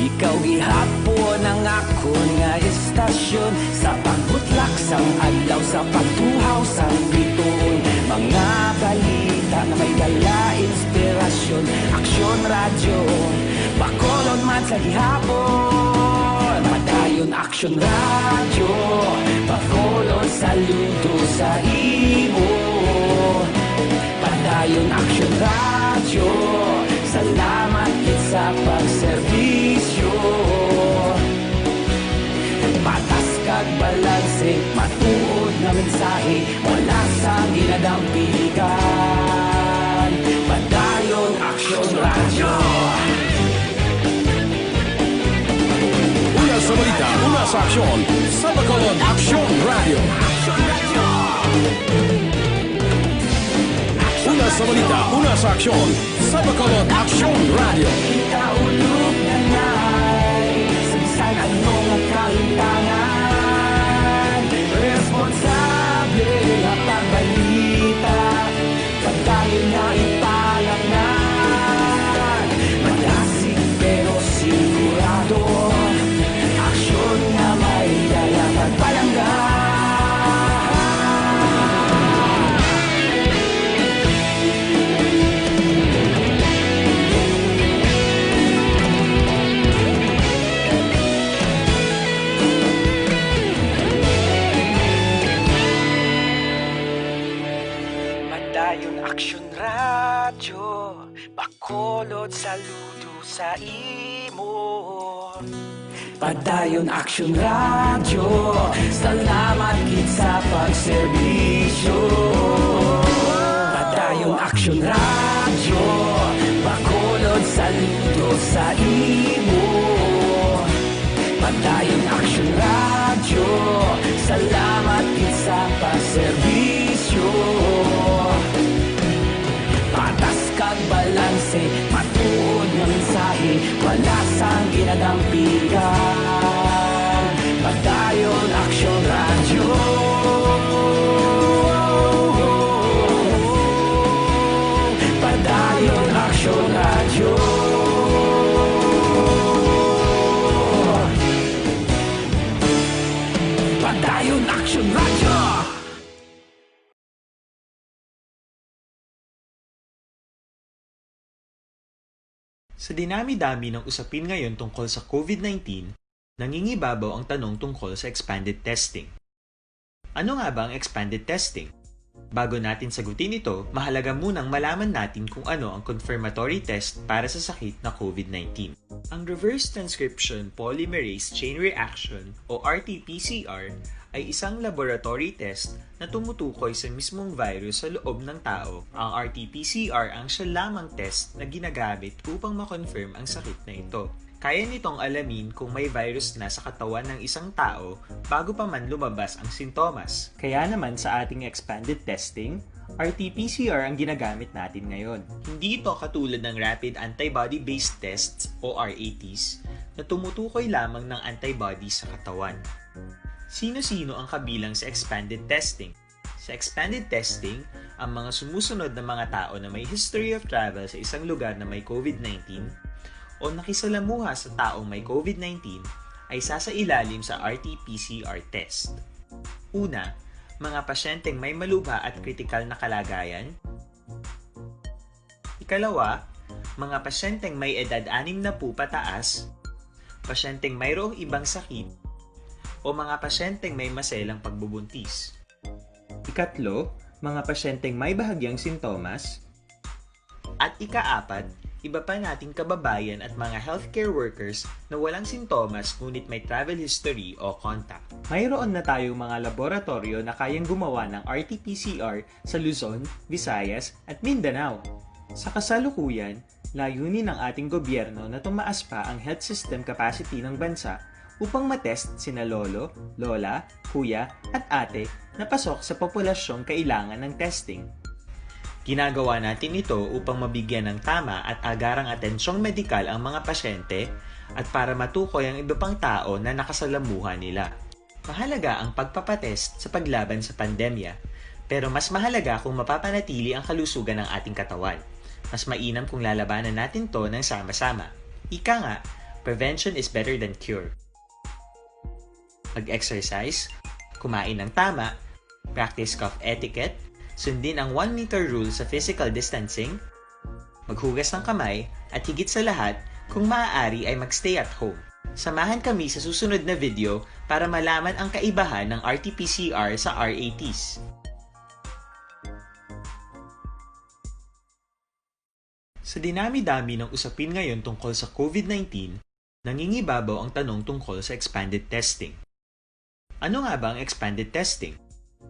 ikaw gihapon ang akon nga istasyon. Sa pagbutlak sang adlaw, sa pagtuhaw sang bituon, mga balita nga may dala inspirasyon. Aksyon Radyo, Bacolod man sa gihapon. Action Radio, Bacolod, saludo sa imo. Padayon Action Radio, salamat gid sa pagserbisyo. Patas kag balanse, matuod nga mensahe, wala sang ginadampigan. Padayon Action Radio. Una sa balita, una sa aksyon, sa Bacolod Action Radio. Una sa balita, una sa aksyon, sa Bacolod Action Radio. Ikaulog na ngay sa bisan ano nga kalimtangan. Responsable nga pagbalita, pagdayon nga ipalangnan. Malasig pero sigurado, aksyon nga may dala pagpalangga. Padayon Action Radio, Bacolod, saludo sa imo. Padayon Action Radio, salamat gid sa pagserbisyo. Padayon Action Radio, Bacolod, saludo sa imo. Padayon Action Radio, salamat gid sa pagserbisyo. Patas kag balanse, matuod nga mensahe, wala sang ginadampigan. Padayon Action Radio. Padayon Action Radio. Padayon Action Radio. Sa dinami-dami ng usapin ngayon tungkol sa COVID nineteen, nangingibabaw ang tanong tungkol sa expanded testing. Ano nga ba ang expanded testing? Bago natin sagutin ito, mahalaga munang malaman natin kung ano ang confirmatory test para sa sakit na COVID nineteen. Ang reverse transcription polymerase chain reaction o R T P C R ay isang laboratory test na tumutukoy sa mismong virus sa loob ng tao. Ang R T P C R ang siya lamang test na ginagamit upang ma-confirm ang sakit na ito. Kaya nitong alamin kung may virus na sa katawan ng isang tao bago pa man lumabas ang sintomas. Kaya naman sa ating expanded testing, R T P C R ang ginagamit natin ngayon. Hindi ito katulad ng rapid antibody-based tests o R A Ts na tumutukoy lamang ng antibody sa katawan. Sino-sino ang kabilang sa expanded testing? Sa expanded testing, ang mga sumusunod na mga tao na may history of travel sa isang lugar na may COVID nineteen o nakisalamuha sa taong may COVID nineteen ay sasailalim sa R T P C R test. Una, mga pasyenteng may malubha at kritikal na kalagayan. Ikalawa, mga pasyenteng may edad anim na po pataas, pasyenteng mayroong ibang sakit, o mga pasyenteng may maselang pagbubuntis. Ikatlo, mga pasyenteng may bahagyang sintomas. At ikaapat, iba pa nating kababayan at mga healthcare workers na walang sintomas ngunit may travel history o contact. Mayroon na tayong mga laboratoryo na kayang gumawa ng R T P C R sa Luzon, Visayas, at Mindanao. Sa kasalukuyan, layunin ng ating gobyerno na tumaas pa ang health system capacity ng bansa upang matest sina lolo, lola, kuya, at ate na pasok sa populasyong kailangan ng testing. Ginagawa natin ito upang mabigyan ng tama at agarang atensyong medikal ang mga pasyente at para matukoy ang iba pang tao na nakasalamuha nila. Mahalaga ang pagpapatest sa paglaban sa pandemya, pero mas mahalaga kung mapapanatili ang kalusugan ng ating katawan. Mas mainam kung lalabanan natin 'to ng sama-sama. Ika nga, prevention is better than cure. Mag-exercise, kumain ng tama, practice cough etiquette, sundin ang one meter rule sa physical distancing, maghugas ng kamay, at higit sa lahat, kung maaari ay mag-stay at home. Samahan kami sa susunod na video para malaman ang kaibahan ng R T P C R sa R A Ts. Sa dinami-dami ng usapin ngayon tungkol sa COVID nineteen, nangingibabaw ang tanong tungkol sa expanded testing. Ano nga ba ang expanded testing?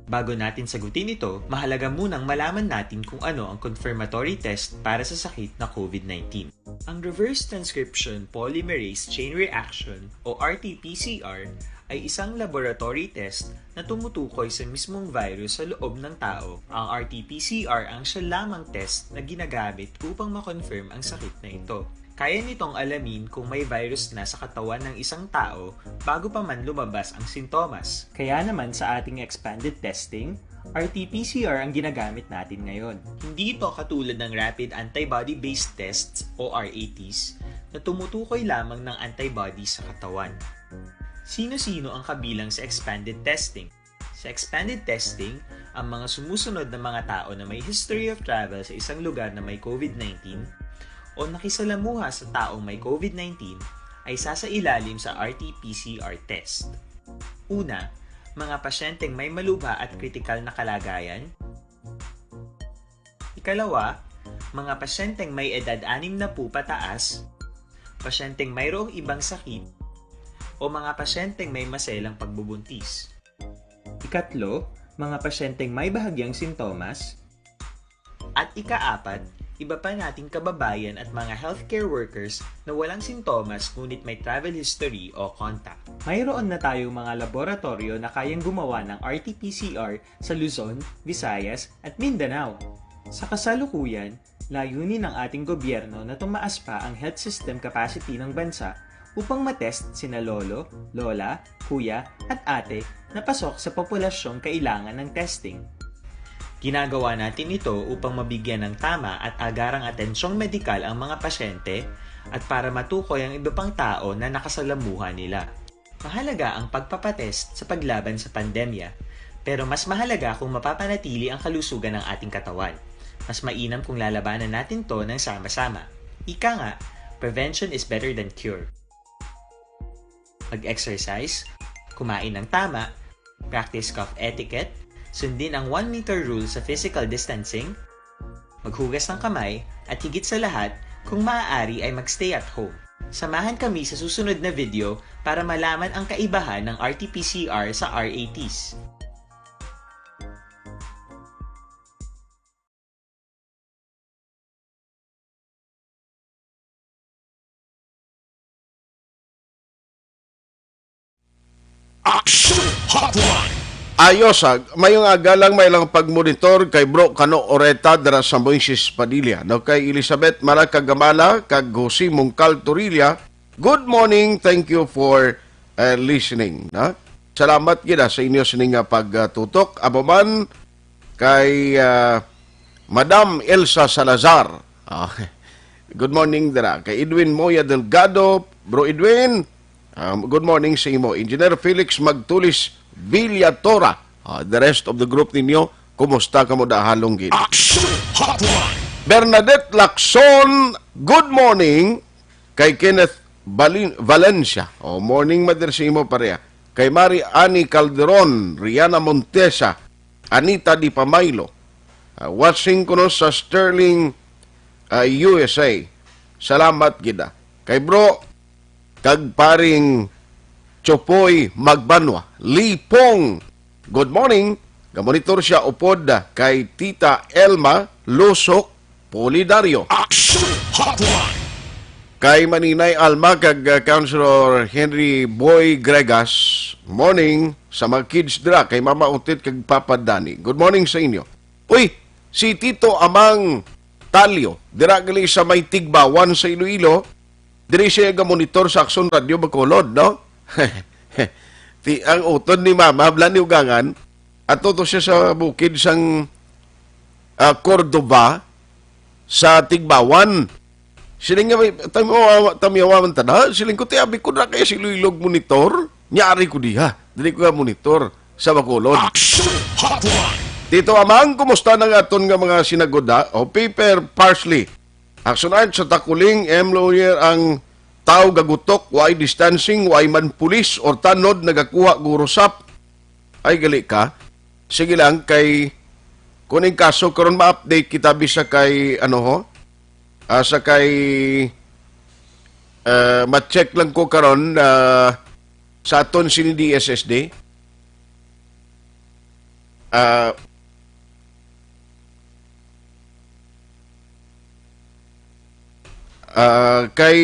Bago natin sagutin ito, mahalaga munang malaman natin kung ano ang confirmatory test para sa sakit na COVID nineteen. Ang reverse transcription polymerase chain reaction o R T P C R ay isang laboratory test na tumutukoy sa mismong virus sa loob ng tao. Ang R T P C R ang siya lamang test na ginagamit upang ma-confirm ang sakit na ito. Kaya nitong alamin kung may virus na sa katawan ng isang tao bago pa man lumabas ang sintomas. Kaya naman sa ating expanded testing, R T P C R ang ginagamit natin ngayon. Hindi ito katulad ng rapid antibody-based tests o R A Ts na tumutukoy lamang ng antibody sa katawan. Sino-sino ang kabilang sa expanded testing? Sa expanded testing, ang mga sumusunod na mga tao na may history of travel sa isang lugar na may COVID nineteen o nakisalamuha sa taong may COVID nineteen ay sasailalim sa R T P C R test. Una, mga pasyenteng may malubha at kritikal na kalagayan. Ikalawa, mga pasyenteng may edad anim na po pataas, pasyenteng mayroong ibang sakit, o mga pasyenteng may maselang pagbubuntis. Ikatlo, mga pasyenteng may bahagyang sintomas. At ikaapat, iba pa nating kababayan at mga healthcare workers na walang sintomas ngunit may travel history o contact. Mayroon na tayong mga laboratoryo na kayang gumawa ng R T P C R sa Luzon, Visayas, at Mindanao. Sa kasalukuyan, layunin ng ating gobyerno na tumaas pa ang health system capacity ng bansa upang matest sina lolo, lola, kuya, at ate na pasok sa populasyong kailangan ng testing. Ginagawa natin ito upang mabigyan ng tama at agarang atensyong medikal ang mga pasyente at para matukoy ang iba pang tao na nakasalamuha nila. Mahalaga ang pagpapatest sa paglaban sa pandemya, pero mas mahalaga kung mapapanatili ang kalusugan ng ating katawan. Mas mainam kung lalabanan natin 'to ng sama-sama. Ika nga, prevention is better than cure. Mag-exercise, kumain ng tama, practice cough etiquette, sundin ang one meter rule sa physical distancing, maghugas ng kamay, at higit sa lahat, kung maaari ay mag-stay at home. Samahan kami sa susunod na video para malaman ang kaibahan ng R T P C R sa R A Ts. Action Hotline. Ayos, ah. Mayong aga lang, may lang pagmonitor kay Bro Kano Oreta dira sa Moises Padilla, no? Kay Elizabeth Maracagamala kag Jose Mungcal Torilla, good morning, thank you for, eh, listening, no? Salamat gid, ah, sa inyo sini nga pagtutok. Amo man kay, ah, Madam Elsa Salazar. Ah, good morning dira. Kay Edwin Moya Delgado, Bro Edwin, um, good morning sa imo. Engineer Felix Magtulis Villatora, ah, the rest of the group ninyo, kumusta kamo da halong gid? Action Hotline. Bernadette Lacson, good morning. Kay Kenneth Balin-, Valencia, oh, morning, Mother, sa imo pareha. Kay Mari Annie Calderon, Rihanna Montesa, Anita Di Pamaylo, ah, watching kuno sa Sterling, ah, U S A. Salamat gid, ah. Kay Bro, kag paring Chopoy Magbanwa, Lipong. Good morning. Gamonitor siya upod kay Tita Elma Lusok Polidario. Action Hotline. Kay Maninay Alma kag, uh, Councilor Henry Boy Gregas, morning sa mga kids dira kay Mama Utit kag Papa Dani. Good morning sa inyo. Uy, si Tito Amang Talio, dira gali sa may Tigbawan sa Iloilo, diri siya gamonitor sa Aksyon Radio Bacolod, no? Ti-, ang utod ni Mama, Blan ni Ugangan, ato to siya sa bukid sang, ah, Cordova, sa Tigbawan. Siling nga, "May, tamiyawa, tamiyawa man ta na." Siling ko, "Ti, abi ko na kaya si Iloilo monitor. Nya ari ko diha. Dili ko nga monitor sa Bacolod." Action Hotline. Tito Amang, kumusta na nga aton nga mga sinagoda? O, pepper, parsley. Action Art sa Takuling, M Lawyer ang tawo gagutok, way distancing, way man pulis or tanod nagakuha gurusap. Ay, gali ka. Sige lang, kay kung in kaso karon ma-update kita bisa kay, ano ho, ah, sa kay, ah, ma-check lang ko karon, ah, sa aton sini D S S D. Ah, ah, kay,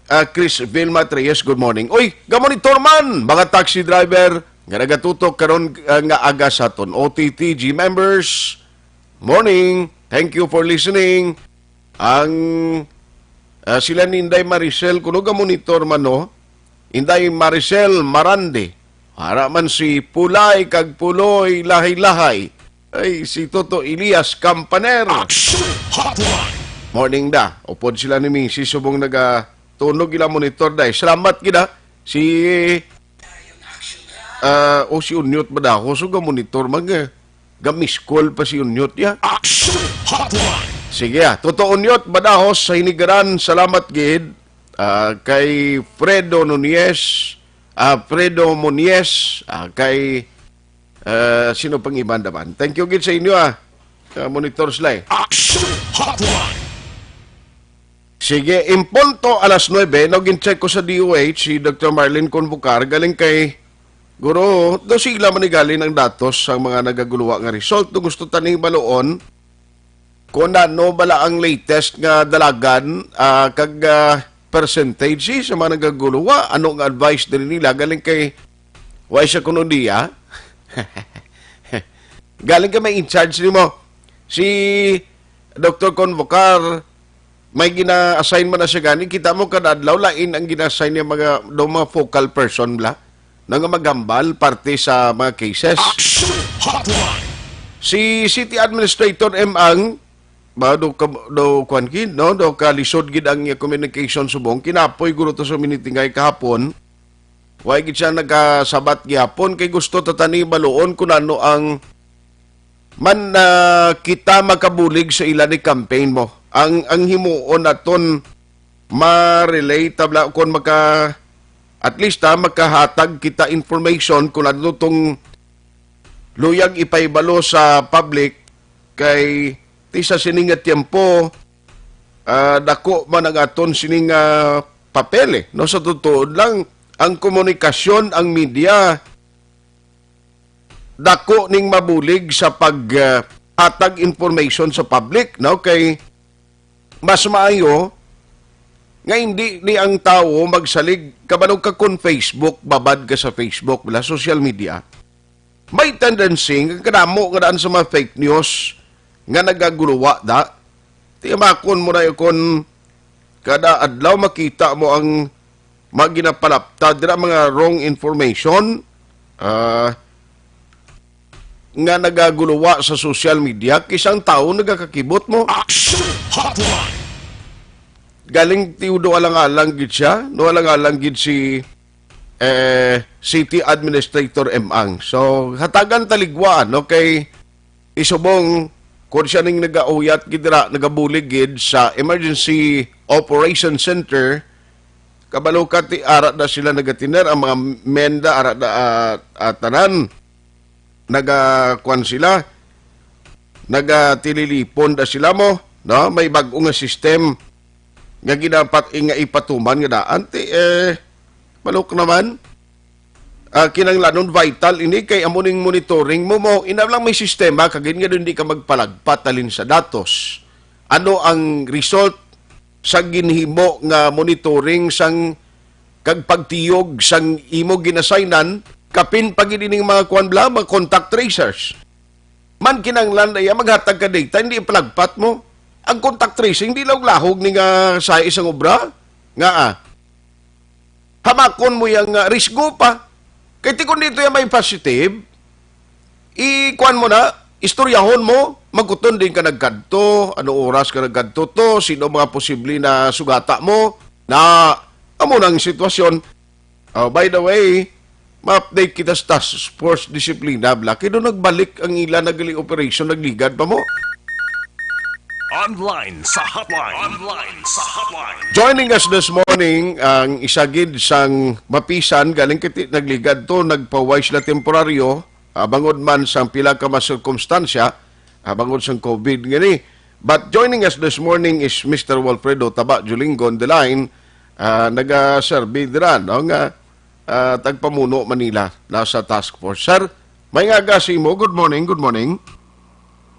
ah, Chris Vilma Reyes, good morning. Uy, gamonitor man, mga taxi driver nga nagatutok karon, ah, nga aga sa aton. O T T G members, morning. Thank you for listening. Ang, ah, sila ni Inday Maricel, kuno gamonitor man, no? Inday Maricel Marande. Ara man si Pulay kag Puloy Lahay-Lahay. Ay, si Toto Elias Campaner. Action Hotline. Morning da. Upod sila ni Misis subong nagatunog ila monitor, day. Salamat gid, ah. Si, ah, o si Unyot ba daw? So, ga monitor, mag, eh, ga miss call pa si Unyot, ya. Action Hotline. Sige, ah. Toto Unyot, Badahos sa Hinigaran, salamat gid. Ah, kay Fredo Nunez, ah, Fredo Munez, ah, kay, ah, sino pang iban naman? Thank you gid sa inyo, ah. Ah, monitor sila, eh. Action Hotline. Sige, in punto alas nuebe, no, gin-check ko sa D O H si Doctor Marlene Convocar, galing kay Guro, do sila man ni galing ang datos sa mga nagaguluwa nga result. Do gusto tani baluon kung ano bala ang latest nga dalagan, ah, kag, ah, percentage sa mga nagaguluwa. Ano nga advice diri nila? Galing kay, wa siya kuno diya. Galing ka may in charge nimo. Si Doctor Convocar, may gina-assign man na siya gani. Kita mo, kada adlaw lain ang gina-assign niya mga, do mga focal person bla, na nga maghambal parte sa mga cases. Action Hotline. Si City Administrator M. Ang, ba, do ka, do kwan gid, no? Do ka lisod gid ang iya communication subong. Kinapoy guro to sa minitingay kahapon. Wa gid siya nagasabat gihapon kay gusto ta tani baluon kung ano ang man, ah, kita makabulig sa ila ni campaign mo. Ang, ang himuon naton ma-relate tabla kon maka, at least, ah, makahatag kita information kung ano tong luyag ipahibalo sa public kay ti sa sini nga tiempo, ah, dako man ang aton sini nga papel, eh, no? Sa totoo lang, ang komunikasyon, ang media, dako ning mabulig sa pag, ah, hatag information sa public, no? Kay mas maayo nga hindi ni ang tawo magsalig, kabalo ka, kung Facebook, babad ka sa Facebook, wala, social media, may tendency nga kadamo nga daan sa mga fake news nga nagaguluwa da. Tiyamakon mo na yun kung kada adlaw makita mo ang mga ginapalapta dira, mga wrong information, ah, nga nagaguluwa sa social media, kisang tawo nagakakibot mo. Action Hotline. Galing tiudo alang-alang gid siya, no, alang-alang gid si, eh, City Administrator M. Ang. So, hatagan taligwaan, no, kay isubong, kung siya ning nagauyat gid dira, nagabulig gid sa Emergency Operation Center, kabalo ka ti ara da sila nagatiner, ang mga menda ara da, ah, ah, tanan. Naga, kwan sila, nagatililipon da sila mo, no? May bag-o nga system nga ginapat nga ipatuman nga daan. Ti, eh, balok naman. Ah, kinahanglanon vital ini kay amo ning monitoring mo, mo. Ina lang may sistema, kagin nga hindi ka magpalagpat halin sa datos. Ano ang result sa ginhimo nga monitoring sang kag pagtiyog sang imo ginasaynan, kapin pa gid ining mga kuan bla, mga contact tracers. Man kinahanglan na iya maghatag ka data, hindi ipalagpat mo. Ang contact tracing, di lahog-lahog ni nga sa isang obra. Nga, ah, hamakon mo yang, ah, risgo pa. Kay ti kung dito yung may positive, ikuan mo na, istoryahon mo, magkuton din ka nagkadto, ano oras ka nagkadto to, sino mga posible na sugata mo, na amo nang sitwasyon. Oh, by the way, ma-update kita sa task force disiplina, bla. Kay doon nagbalik ang ila nagaling operation, nagligad pa mo. Online sa hotline. Online sa hotline. Joining us this morning ang isa gid sang mapisan galing kiti nagligad to, nagpaway sila temporaryo, ah, bangod man sang pila ka mga sirkumstansya, ah, bangod sang COVID ngani. But joining us this morning is Mister Walfredo Taba Julingo on the line, ah, nagaserbi dira, no, nga, ah, tagpamuno Manila, nasa task force. Sir, may nga aga sa imo. Good morning, good morning.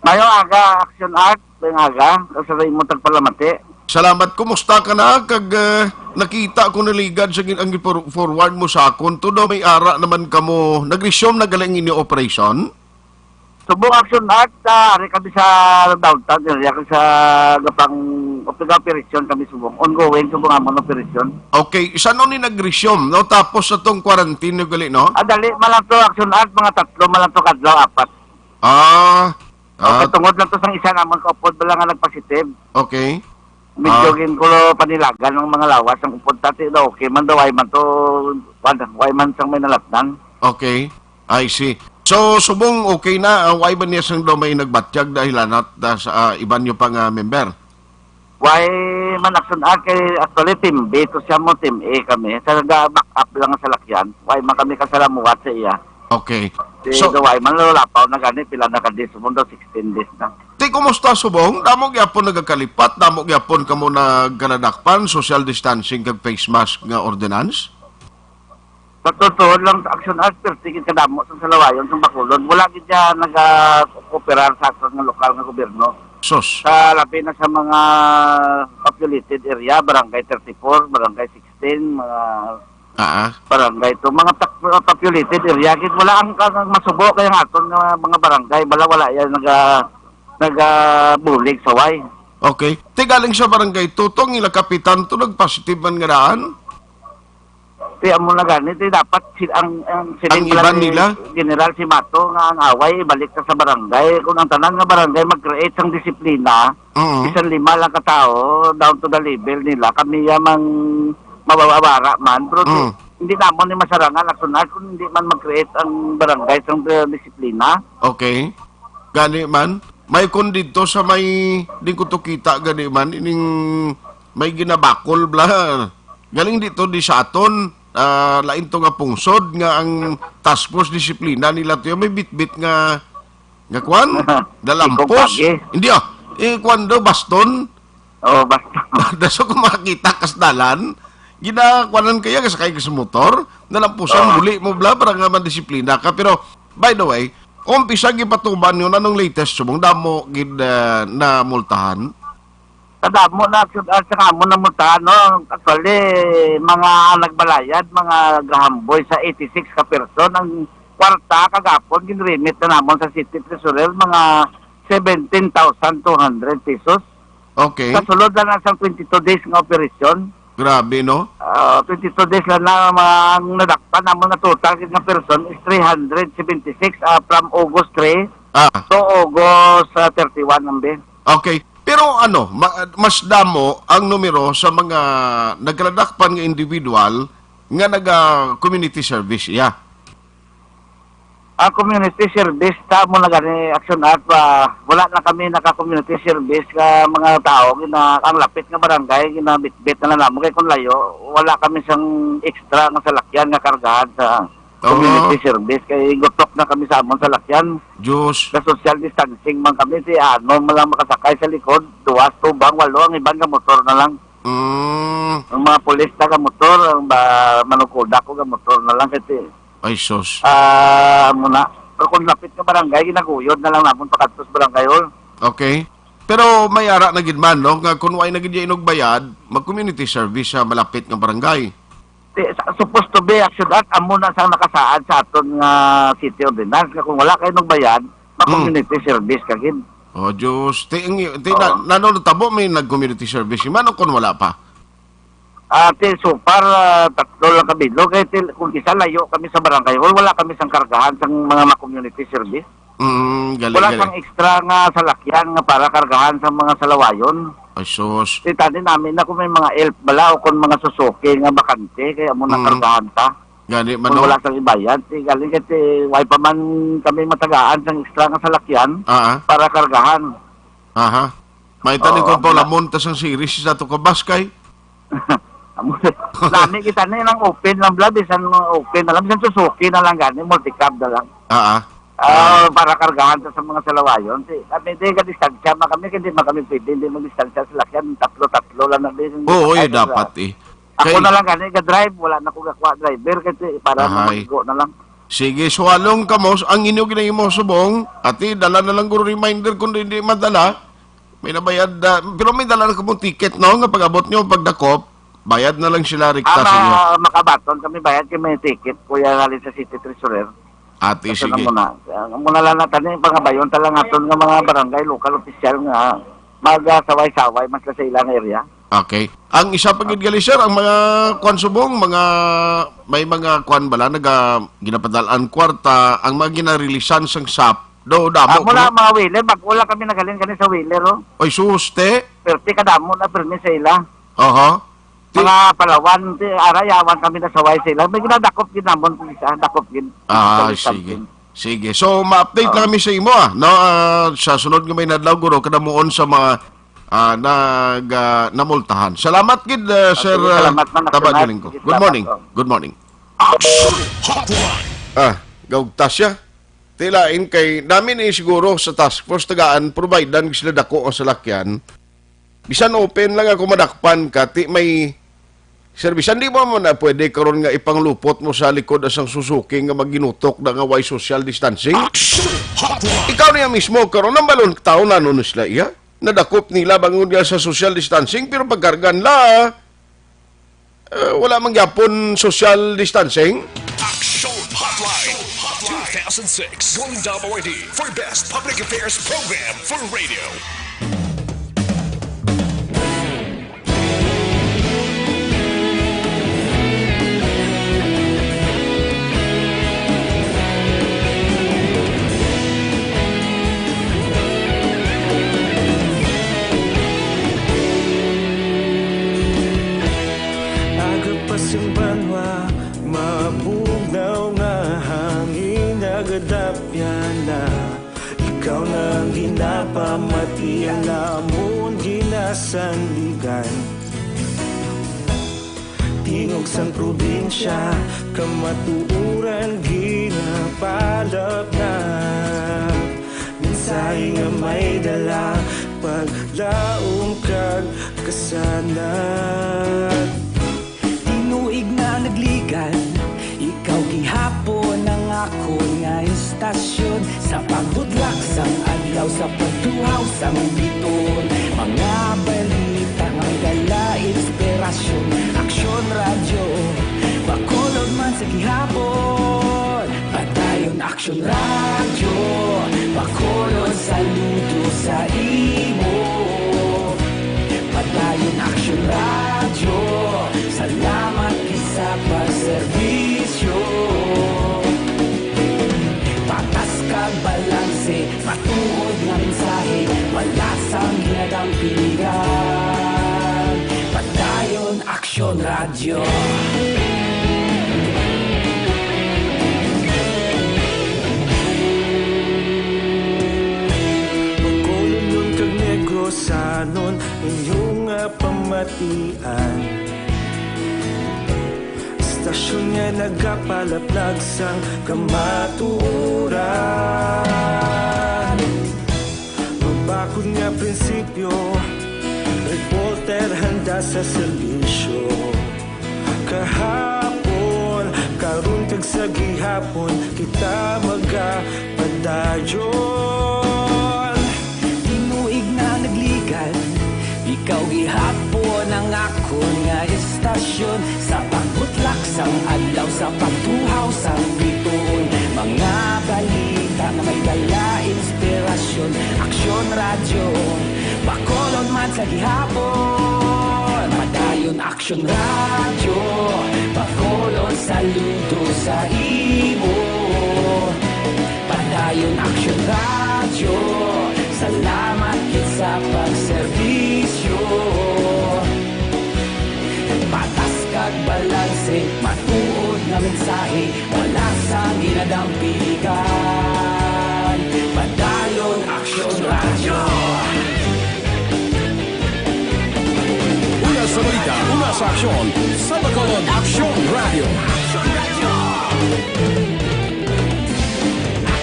Mayo aga, Action Art. May nga aga, sa imo tagpalamati. Salamat. Kumusta ka na? Kag, eh, nakita ko naligad sa gin-, ang for-, forward mo sa akon. Todo may ara naman kamo. Nag-resume na gali ang inyo operation? Subong Action Art, ah, ari kami sa downtown area, kag sa gapang, operasyon kami subong. Ongoing subong amon operasyon. Okay, isa no ni nag-resume, no? Tapos sa tong quarantine nyo gali, no? Ah, dali man lang to, Action Art, mga tatlo man lang to kadlaw, apat. Ah, O, ah, katungod lang to sang isa namon kaupod bala nga nagpositive. Okay. Medyo Ah. ginkulo panilagan ang mga lawas ang upod tati daw. Okay man daw, ay man to, wala, way man sang may nalatnan. Okay. I see. So, subong okay na, ah, way ba niya sang daw may nagbatyag dahil anat da sa, ah, iban nyo pa nga member? Way man Action Art kay actually team B to siya mo, team A kami. Sa ga-back up lang sa lakyan. Way man kami kasalamuhat sa iya. Okay. Si So, Duway man, lalapaw na gani, pila na ka days mo daw, sixteen days na. Ti, kumusta subong? Damo gyapon nagakalipat, damo gyapon kamo nagkaladakpan, social distancing kag face mask nga ordinance? Sa totoo lang, sa Action Art, perti gid kadamo sa salawayon, sa Bacolod. Wala gid siya nag-cooperar sa aton nga lokal nga gobyerno. Sus. Sa labi na sa mga populated area, Barangay thirty-four, Barangay sixteen, mga Ah, ah. barangay to, mga pop-, populated area gid, wala ang, ang masubo kay ang aton nga mga barangay, bala wala yan naga-, nagabulig sa way. Okay. Ti galing sa barangay to, tong ila kapitan to, nag-positive man nga daan? Ti amo na gani, ti dapat si, ang, ang siling Ang pala iban ni nila? General Simato nga ang away ibalik ta sa barangay. Kung ang tanan nga barangay mag-create sang disiplina, Oo. bisan lima lang ka tawo, down to the level nila, kami ya mang mababara man, pero di, Mm. hindi namon ni masarangan, Action Art, kung hindi man mag-create ang barangay sang, uh, disiplina. Okay. Gani man, may kon dito sa may, di ko to kita, gani man, ining may ginabakol bla. Galing dito di sa aton, ah, lain to nga pungsod nga ang task force disiplina nila to, may bitbit nga, nga kwan? Dalampos? Ikong kagi. Hindi, ah. Eh, kwan daw, baston? Oh, basta. Daso ko makakita kas dalan, ginakuanan kaya, kasakay ka sa motor, nalampusan, Oh. muli mo bla, para nga mandisiplina ka. Pero, by the way, kung umpisa gipatuman yun, anong latest, subong damo gid, ah, na multahan? Kadamo na, sud-, ah, sa amo na multahan, no? Actually, mga nagbalayad, mga gahamboy sa eighty-six ka person, ang kwarta kagapon, ginremit na namon sa City Treasurer, mga seventeen thousand two hundred pesos. Okay. Sa sulod lang na sang twenty-two days nga operasyon. Grabe, no? Ah, twenty-two days lang na ma-, ang nadakpan namon nga total nga person is three hundred seventy-six, ah, from August three Ah. to August, ah, thirty-one, ambi. Okay. Pero ano, ma-, mas damo ang numero sa mga nagkaladakpan nga individual nga naga-community service, iya? Ang community service, ta mo na gani, Action Art, pa, wala na kami naka-community service ka mga tao, gina-, ang lapit nga barangay, ginabitbit na lang namo. Kay kung layo, wala kami sang extra nga salakyan nga kargahan sa Oo. community service. Kay gutok na kami sa amon salakyan. Diyos. Sa social distancing man kami, si ano man lang makasakay sa likod, duwas, tubang, walo, ang iban nga motor na lang. Mm. Ang mga pulis taga motor, ang ba, manukoda ko ga motor na lang kasi Ay, sus. Ah, amo na. Pero kung lapit nga barangay, ginaguyod na lang namon pakadto sa barangay hall. Okay. Pero may ara na gid man, no, nga kung way na gid ya inugbayad, mag-community service sa malapit nga barangay. Ti-, sa-, supposed to be, actually, at amo na sang nakasaad sa aton nga city ordinance, nga kung wala kay inugbayad, mag-community service ka gid. Oh, Diyos. Ti, ang, ti, na, Oo. nano natabo may nag-community service? Mano kung wala pa? Ah, ti, so far, ah, tatlo lang ka bilog. Kay til-, kung isa layo kami sa barangay hall, wala kami sang kargahan sang mga ma-community service. Mm, gali, Wala gali. sang extra nga salakyan nga para kargahan sa mga salawayon. Ay, sus. Ti, tani namin na kung may mga elf bala o kung mga Suzuki nga bakante, kaya mo Mm. nakargahan ta. Gani man, Kung no? wala sang ibayad, ti, galing kay ti, way pa man kami matagaan sang extra nga salakyan Ah, ah. para kargahan. Aha. May taning Oo, kung ang pala montas ang series sa to kabaskay. Amo, lami kita ni nang open lang, bla, bisan open na lang, bisan Suzuki na lang gani, multicab na lang. Ah, ah. Ah, para kargahan ta sa mga salawayon. Si, kami, di ka distansya, ma kami, hindi man kami pwede, hindi magdistansya sa lakyan, tatlo-tatlo lang na din. Oo, eh, dapat, eh. Ako Kay na lang gani, ga-drive, wala na ko gakuha driver, kasi para Ahay. maligo na lang. Sige, swalong ka mo, ang inyo ginahimo subong, ati, dala na lang guro reminder kung hindi madala. May nabayad, ah, pero may dala na kamong ticket, no? Nga pag-abot nyo, pagdakop, bayad na lang sila rikta sa inyo. Ah, ma-, makabaton kami bayad kay may ticket, kuya, halin sa City Treasurer. Ate, Kaso na sige. muna. Ang muna lang natin, eh, pangabayon ta lang aton nga mga barangay, local official nga mag-saway-saway man sila sa ilang area. Okay. Ang isa pa gid gali, sir, ang mga kwan subong, mga, may mga kwan bala, naga, ginapadalaan kwarta, ang mga ginarilisan sang sap, do, damo Ah, mula ko. mga wheeler, bag-o lang kami naghalin kani sa wheeler, oh. Oy, suste. Perte kadamo na permi sa ila. Aha. Ti- Mga palawan, ti, arayawan kami na saway sa ila. May ginadakop gid namon kung isa, dakop gid. Ah, Kami sige. something. Sige. So, ma-update Oo. lang kami sa imo, ah, no? Ah, sa sunod nga may nadlaw, guro, kadamuon sa mga, ah, nag, ah, namultahan. Salamat gid, ah, Ah, Sir, sige, ah, salamat man, Tabanyo National. Linggo. Sige, Good salamat, morning. oh. Good morning. Action Hotline. Ah, gaugtas siya. Tilain kay namin eh siguro sa task force tagaan, providean sila dako ang salakyan. Bisan open lang ako, madakpan ka, ti may service. Hindi mo man na pwede karon nga ipanglupot mo sa likod asang Suzuki nga maginutok na nga way social distancing. Action Hotline. Ikaw niya mismo karon, ang balon tao na nun sila iya. Nadakop nila bangon nga sa social distancing, pero pagkargan la, eh, wala man gyapon social distancing. Action Hotline two thousand six, Golden Dome Awardee for Best Public Affairs Program for Radio. Aga pa sing banwa, mabugnaw nga hangin, nagadapyan na. Ikaw na ang ginapamati, ang amon ginasandigan. Tingog sang probinsya, kamatuoran ginapalapnap. Mensahe nga may dala, paglaom kag kasanag. Tinuig na nagligad, ikaw gihapon ang akon nga istasyon. Sa pagbutlak sang adlaw, sa pagtuhaw sang bituon, mga balita nga may dala inspirasyon. Aksyon Radyo, Bacolod man sa gihapon. Padayon Aksyon Radyo, Bacolod, saludo sa imo. Padayon Aksyon Radyo, salamat gid sa pagserbisyo. Patas kag balanse, matuod nga mensahe, wala sang ginadampingan. Padayon Aksyon Radyo. Bacolodnon kag Negrosanon, inyo nga pamatian. Istasyon nga nagapalaplag sang kamatuoran. Mabakod nga prinsipyo, reporter handa sa serbisyo. Kahapon, karon kag sa gihapon, kita magapadayon. Tinuig na nagligad, ikaw gihapon ang akon nga istasyon. Sa pagbutlak sang adlaw, sa pagtuhaw sang bituon, mga balita nga may dala inspirasyon. Aksyon Radyo, Bacolod man sa gihapon. Padayon Aksyon Radyo, Bacolod, saludo sa imo. Padayon Aksyon Radyo, salamat gid sa pagserbisyo. Patas kag balanse, matuod nga mensahe, wala sang ginadampigan. Padayon Aksyon Radyo. Aksyon sa Bacolod, Aksyon Radio.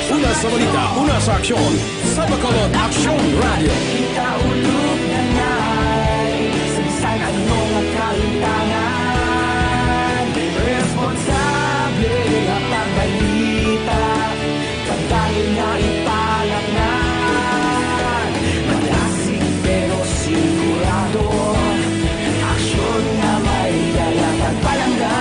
Una sa balita, una sa aksyon sa Bacolod, Aksyon Radio. Kita ulog na ngay, sa bisan ano nga kalimtangan, responsable nga pagbalita. Padayon nga ipalatnan, malasig pero sigurado. Aksyon nga may dala kag palangga.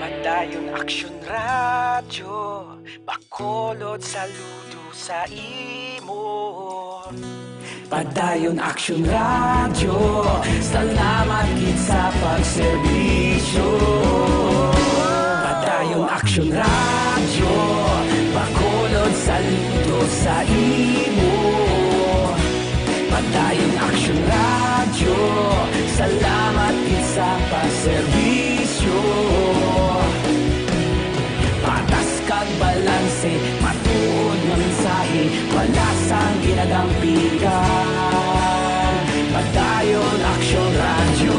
Padayon Aksyon Radyo, Bacolod, saludo sa imo. Padayon Aksyon Radyo, salamat gid sa pagserbisyo. Padayon Aksyon Radyo, Bacolod, saludo sa imo. Padayon Aksyon Radyo, salamat gid sa pagserbisyo. Patas kag balanse, matuod nga mensahe, wala sang ginagampigan. Padayon Aksyon Radyo.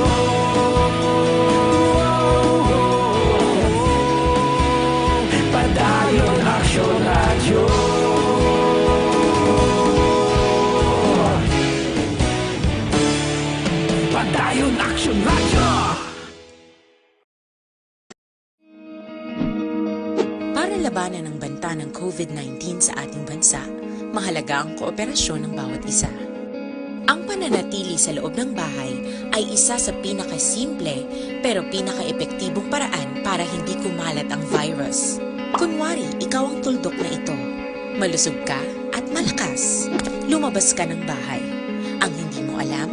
Padayon Aksyon Radyo. Padayon Aksyon Radyo. Para labanan ang banta ng COVID nineteen sa ating bansa, mahalaga ang kooperasyon ng bawat isa. Ang pananatili sa loob ng bahay ay isa sa pinakasimple pero pinakaepektibong paraan para hindi kumalat ang virus. Kunwari, ikaw ang tuldok na ito. Malusog ka at malakas. Lumabas ka ng bahay. Ang hindi mo alam,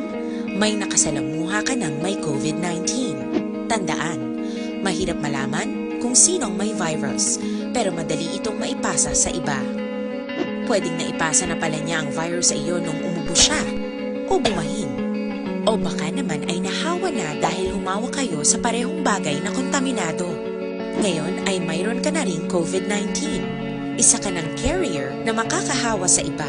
may nakasalamuha ka ng may COVID nineteen. Tandaan, mahirap malaman kung sino ang may virus, pero madali itong maipasa sa iba. Pwedeng naipasa na pala niya ang virus sa iyo nung umubo siya o bumahin. O baka naman ay nahawa na dahil humawak kayo sa parehong bagay na kontaminado. Ngayon ay mayroon ka na ring COVID nineteen. Isa ka ng carrier na makakahawa sa iba.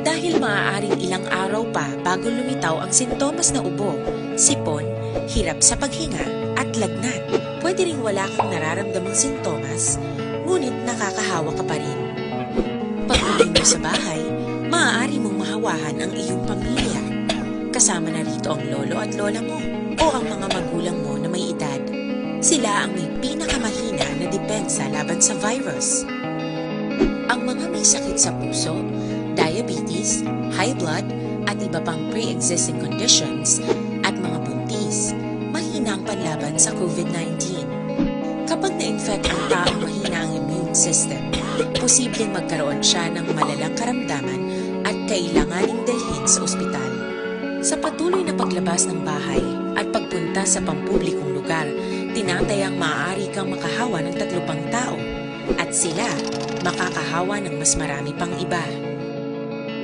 Dahil maaaring ilang araw pa bago lumitaw ang sintomas na ubo, sipon, hirap sa paghinga, at lagnat. Pwede ring wala kang nararamdamang sintomas, ngunit nakakahawa ka pa rin. Pag-uwi mo sa bahay, maaari mong mahawahan ang iyong pamilya. Kasama na rito ang lolo at lola mo o ang mga magulang mo na may edad. Sila ang may pinakamahina na depensa laban sa virus. Ang mga may sakit sa puso, diabetes, high blood, at iba pang pre-existing conditions, at mga buntis, mahina ang panlaban sa COVID nineteen. Kapag na-infect ang taong mahina ang immune system, posibleng magkaroon siya ng malalang karamdaman at kailanganing dalhin sa ospital. Sa patuloy na paglabas ng bahay at pagpunta sa pampublikong lugar, tinatayang maaari kang makahawa ng tatlo pang tao at sila makakahawa ng mas marami pang iba.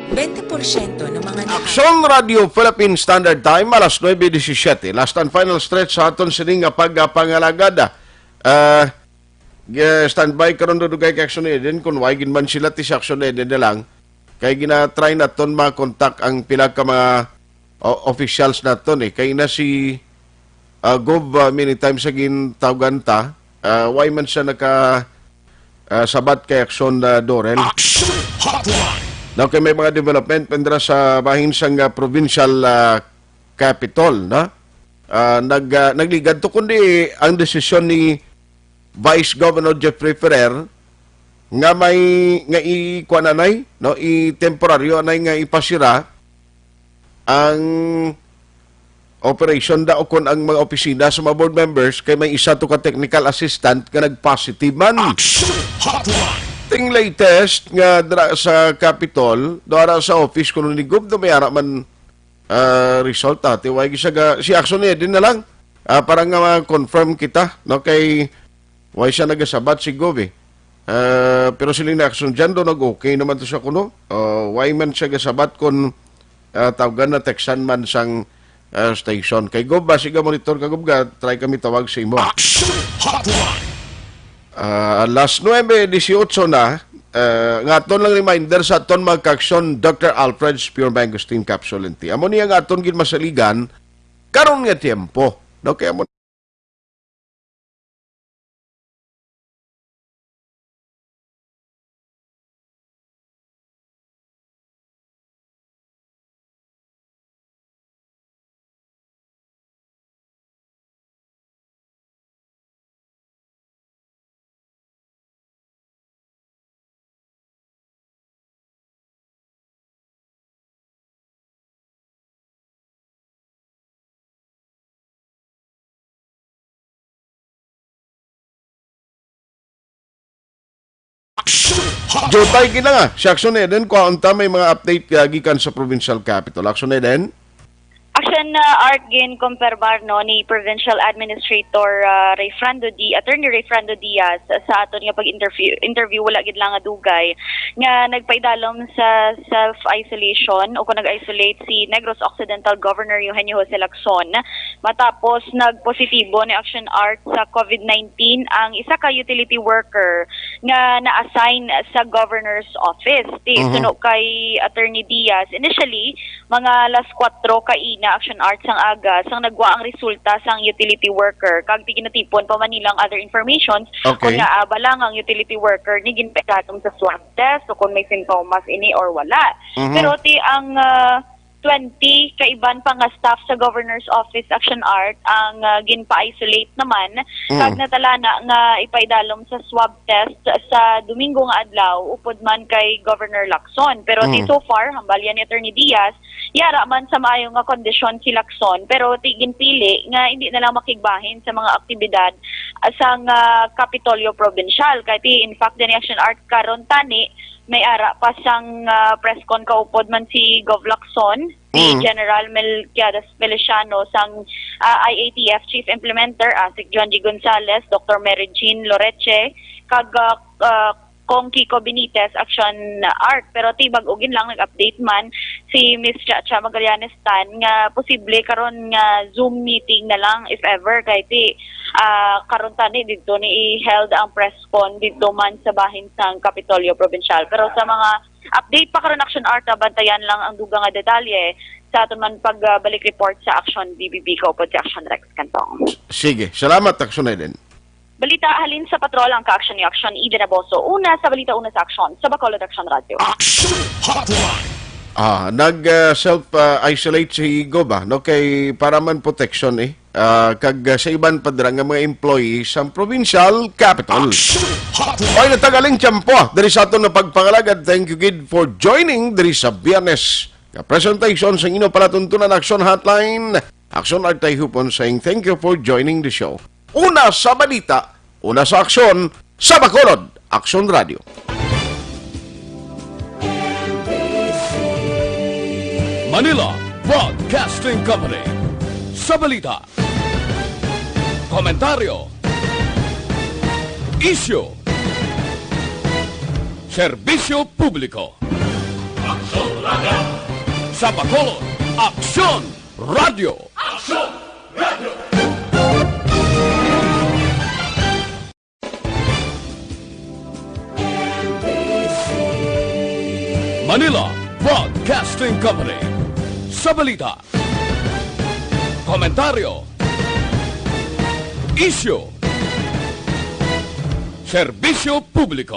Bente porsyento ng mga naka- Aksyon Radio Philippine Standard Time, alas nuebe disisiete. Last and final stretch sa aton sining nga pagpangalagad. Ah, Ge-, standby karon, dudugay kay Aksyon Eden, kung way gid man sila, ti si Aksyon Eden na lang. Kay gina-try naton ma-contact ang pila ka mga o-, officials naton, eh. Kay na si, ah, Gov, ah, many times sa gintawgan ta, ah, way man siya naka, ah, sabat kay Aksyon, ah, Dorel. Action Hotline. Now, kay may mga development pandra sa bahin sang, ah, provincial, ah, Capitol, no? Ah, nag, ah, nagligad to, kundi ang desisyon ni Vice Governor Jeffrey Ferrer nga may, nga i-, kuwan anay, no, i-temporaryo anay nga ipasira ang operation da o kon ang mga opisina sa mga board members kay may isa to ka technical assistant nga nag-positive man. Action Hotline. Ting latest nga dra sa Capitol, dara sa office kuno ni Gov, do may ara man ah, result, ah, ti way siya ga-, si Action Eden na lang. Ah, para nga ma-confirm kita, no, kay way siya nagasabat si Gov, eh. Ah, pero siling ni Action Jan do nag-okay naman to siya kuno. Ah, way man siya gasabat kung, ah, tawgan na, textan man sang, ah, station. Kay Gob, basi ka monitor ka, Gob, ga-try kami tawag sa imo. Action Hotline! Ah, alas nuebe dieciocho na, ah, nga aton lang reminder sa aton mga kaaksyon, Doctor Alfred's Pure Mangosteen Capsule and Tea. Amo niya nga aton ginmasaligan karon nga tiempo. No? Kaya mo Jutay gid na nga si Action Eden, kung unta may mga update, ah, gikan sa provincial capital. Action Eden? Action, ah, Art, ginkumpirmar, no, ni Provincial Administrator, ah, Rayfrando Di-, Attorney Rayfrando Diaz sa aton nga pag-interview, interview, wala gid lang nga dugay nga nagpaidalom sa self-isolation o kung nag-isolate si Negros Occidental Governor Eugenio Jose Lacson matapos nagpositibo ni Action Art sa covid nineteen ang isa ka utility worker nga na-assign sa governor's office. Ti, Mhm. suno kay Attorney Diaz, initially, mga alas kuwatro kaina, Action Art, sang aga, sang nagwa ang resulta sang utility worker. Kag ti ginatipon pa man nila ang other informations, Okay. kon nga, ah, bala nga ang utility worker ni ginpaidalom sa swab test o kung may sintomas ini or wala. Mhm. Pero ti ang, ah, twenty ka iban pa nga staff sa governor's office, Action Art, ang, ah, ginpa-isolate naman, Mm. kag natalana nga ipaidalom sa swab test sa Domingo nga adlaw, upod man kay Governor Lacson. Pero ti Mm. so far, hambal yan ni Attorney Diaz, yara man sa maayo nga kondisyon si Lacson, pero ti ginpili nga hindi na lang makigbahin sa mga aktibidad, ah, sang, ah, Kapitolyo Provincial. Kay ti, in fact, din Action Art karon tani, may ara pa sang, ah, press con kaupod man si Gov Lacson, si Mm. General Melquiades Feliciano sang, ah, I A T F Chief Implementer, ASIC John G Gonzales, Doctor Mary Jean Loreche, kag, ah, ah, Cong Kiko Benitez, Action Art. Pero ti bag-o gid lang nag-update man si Miss Chacha Magallanes Tan nga posible karon nga Zoom meeting na lang, if ever, kay ti, ah, karon tani didto ni i-held ang press con didto man sa bahin sang Kapitolyo Provincial. Pero sa mga update pa karon, Action Art, ah, bantayan lang ang dugang nga detalye sa aton man pagbalik report sa Action B B B kaupod si Action Rex Cantong. Sige, salamat, Action Eden. Balita halin sa patrol ang ka-action ni Action Eden Aboso. Una sa balita, una sa aksyon, sa Bacolod Action Radio. Action Hotline! Ah, nag, ah, self, ah, isolate si Gob, ah, no, kay para man protection, eh. Ah, kag, ah, sa iban pa dira nga mga employee sa provincial capital. Action Hotline! Oy, natagaling tiyempo, ah, diri sa aton nga pagpangalagad. Thank you gid for joining diri sa Biyernes nga presentation sa inyo palatuntunan, Action Hotline. Action Art Tayhupon saying thank you for joining the show. Una sa balita, una sa aksyon, sa Bacolod, Action Radio. Manila Broadcasting Company. Sa balita, komentaryo, isyu, serbisyo publiko. Action Radio. Sa Bacolod, Action Radio. Action Radio. Manila Broadcasting Company. Sa balita, komentaryo, isyu, serbisyo publiko.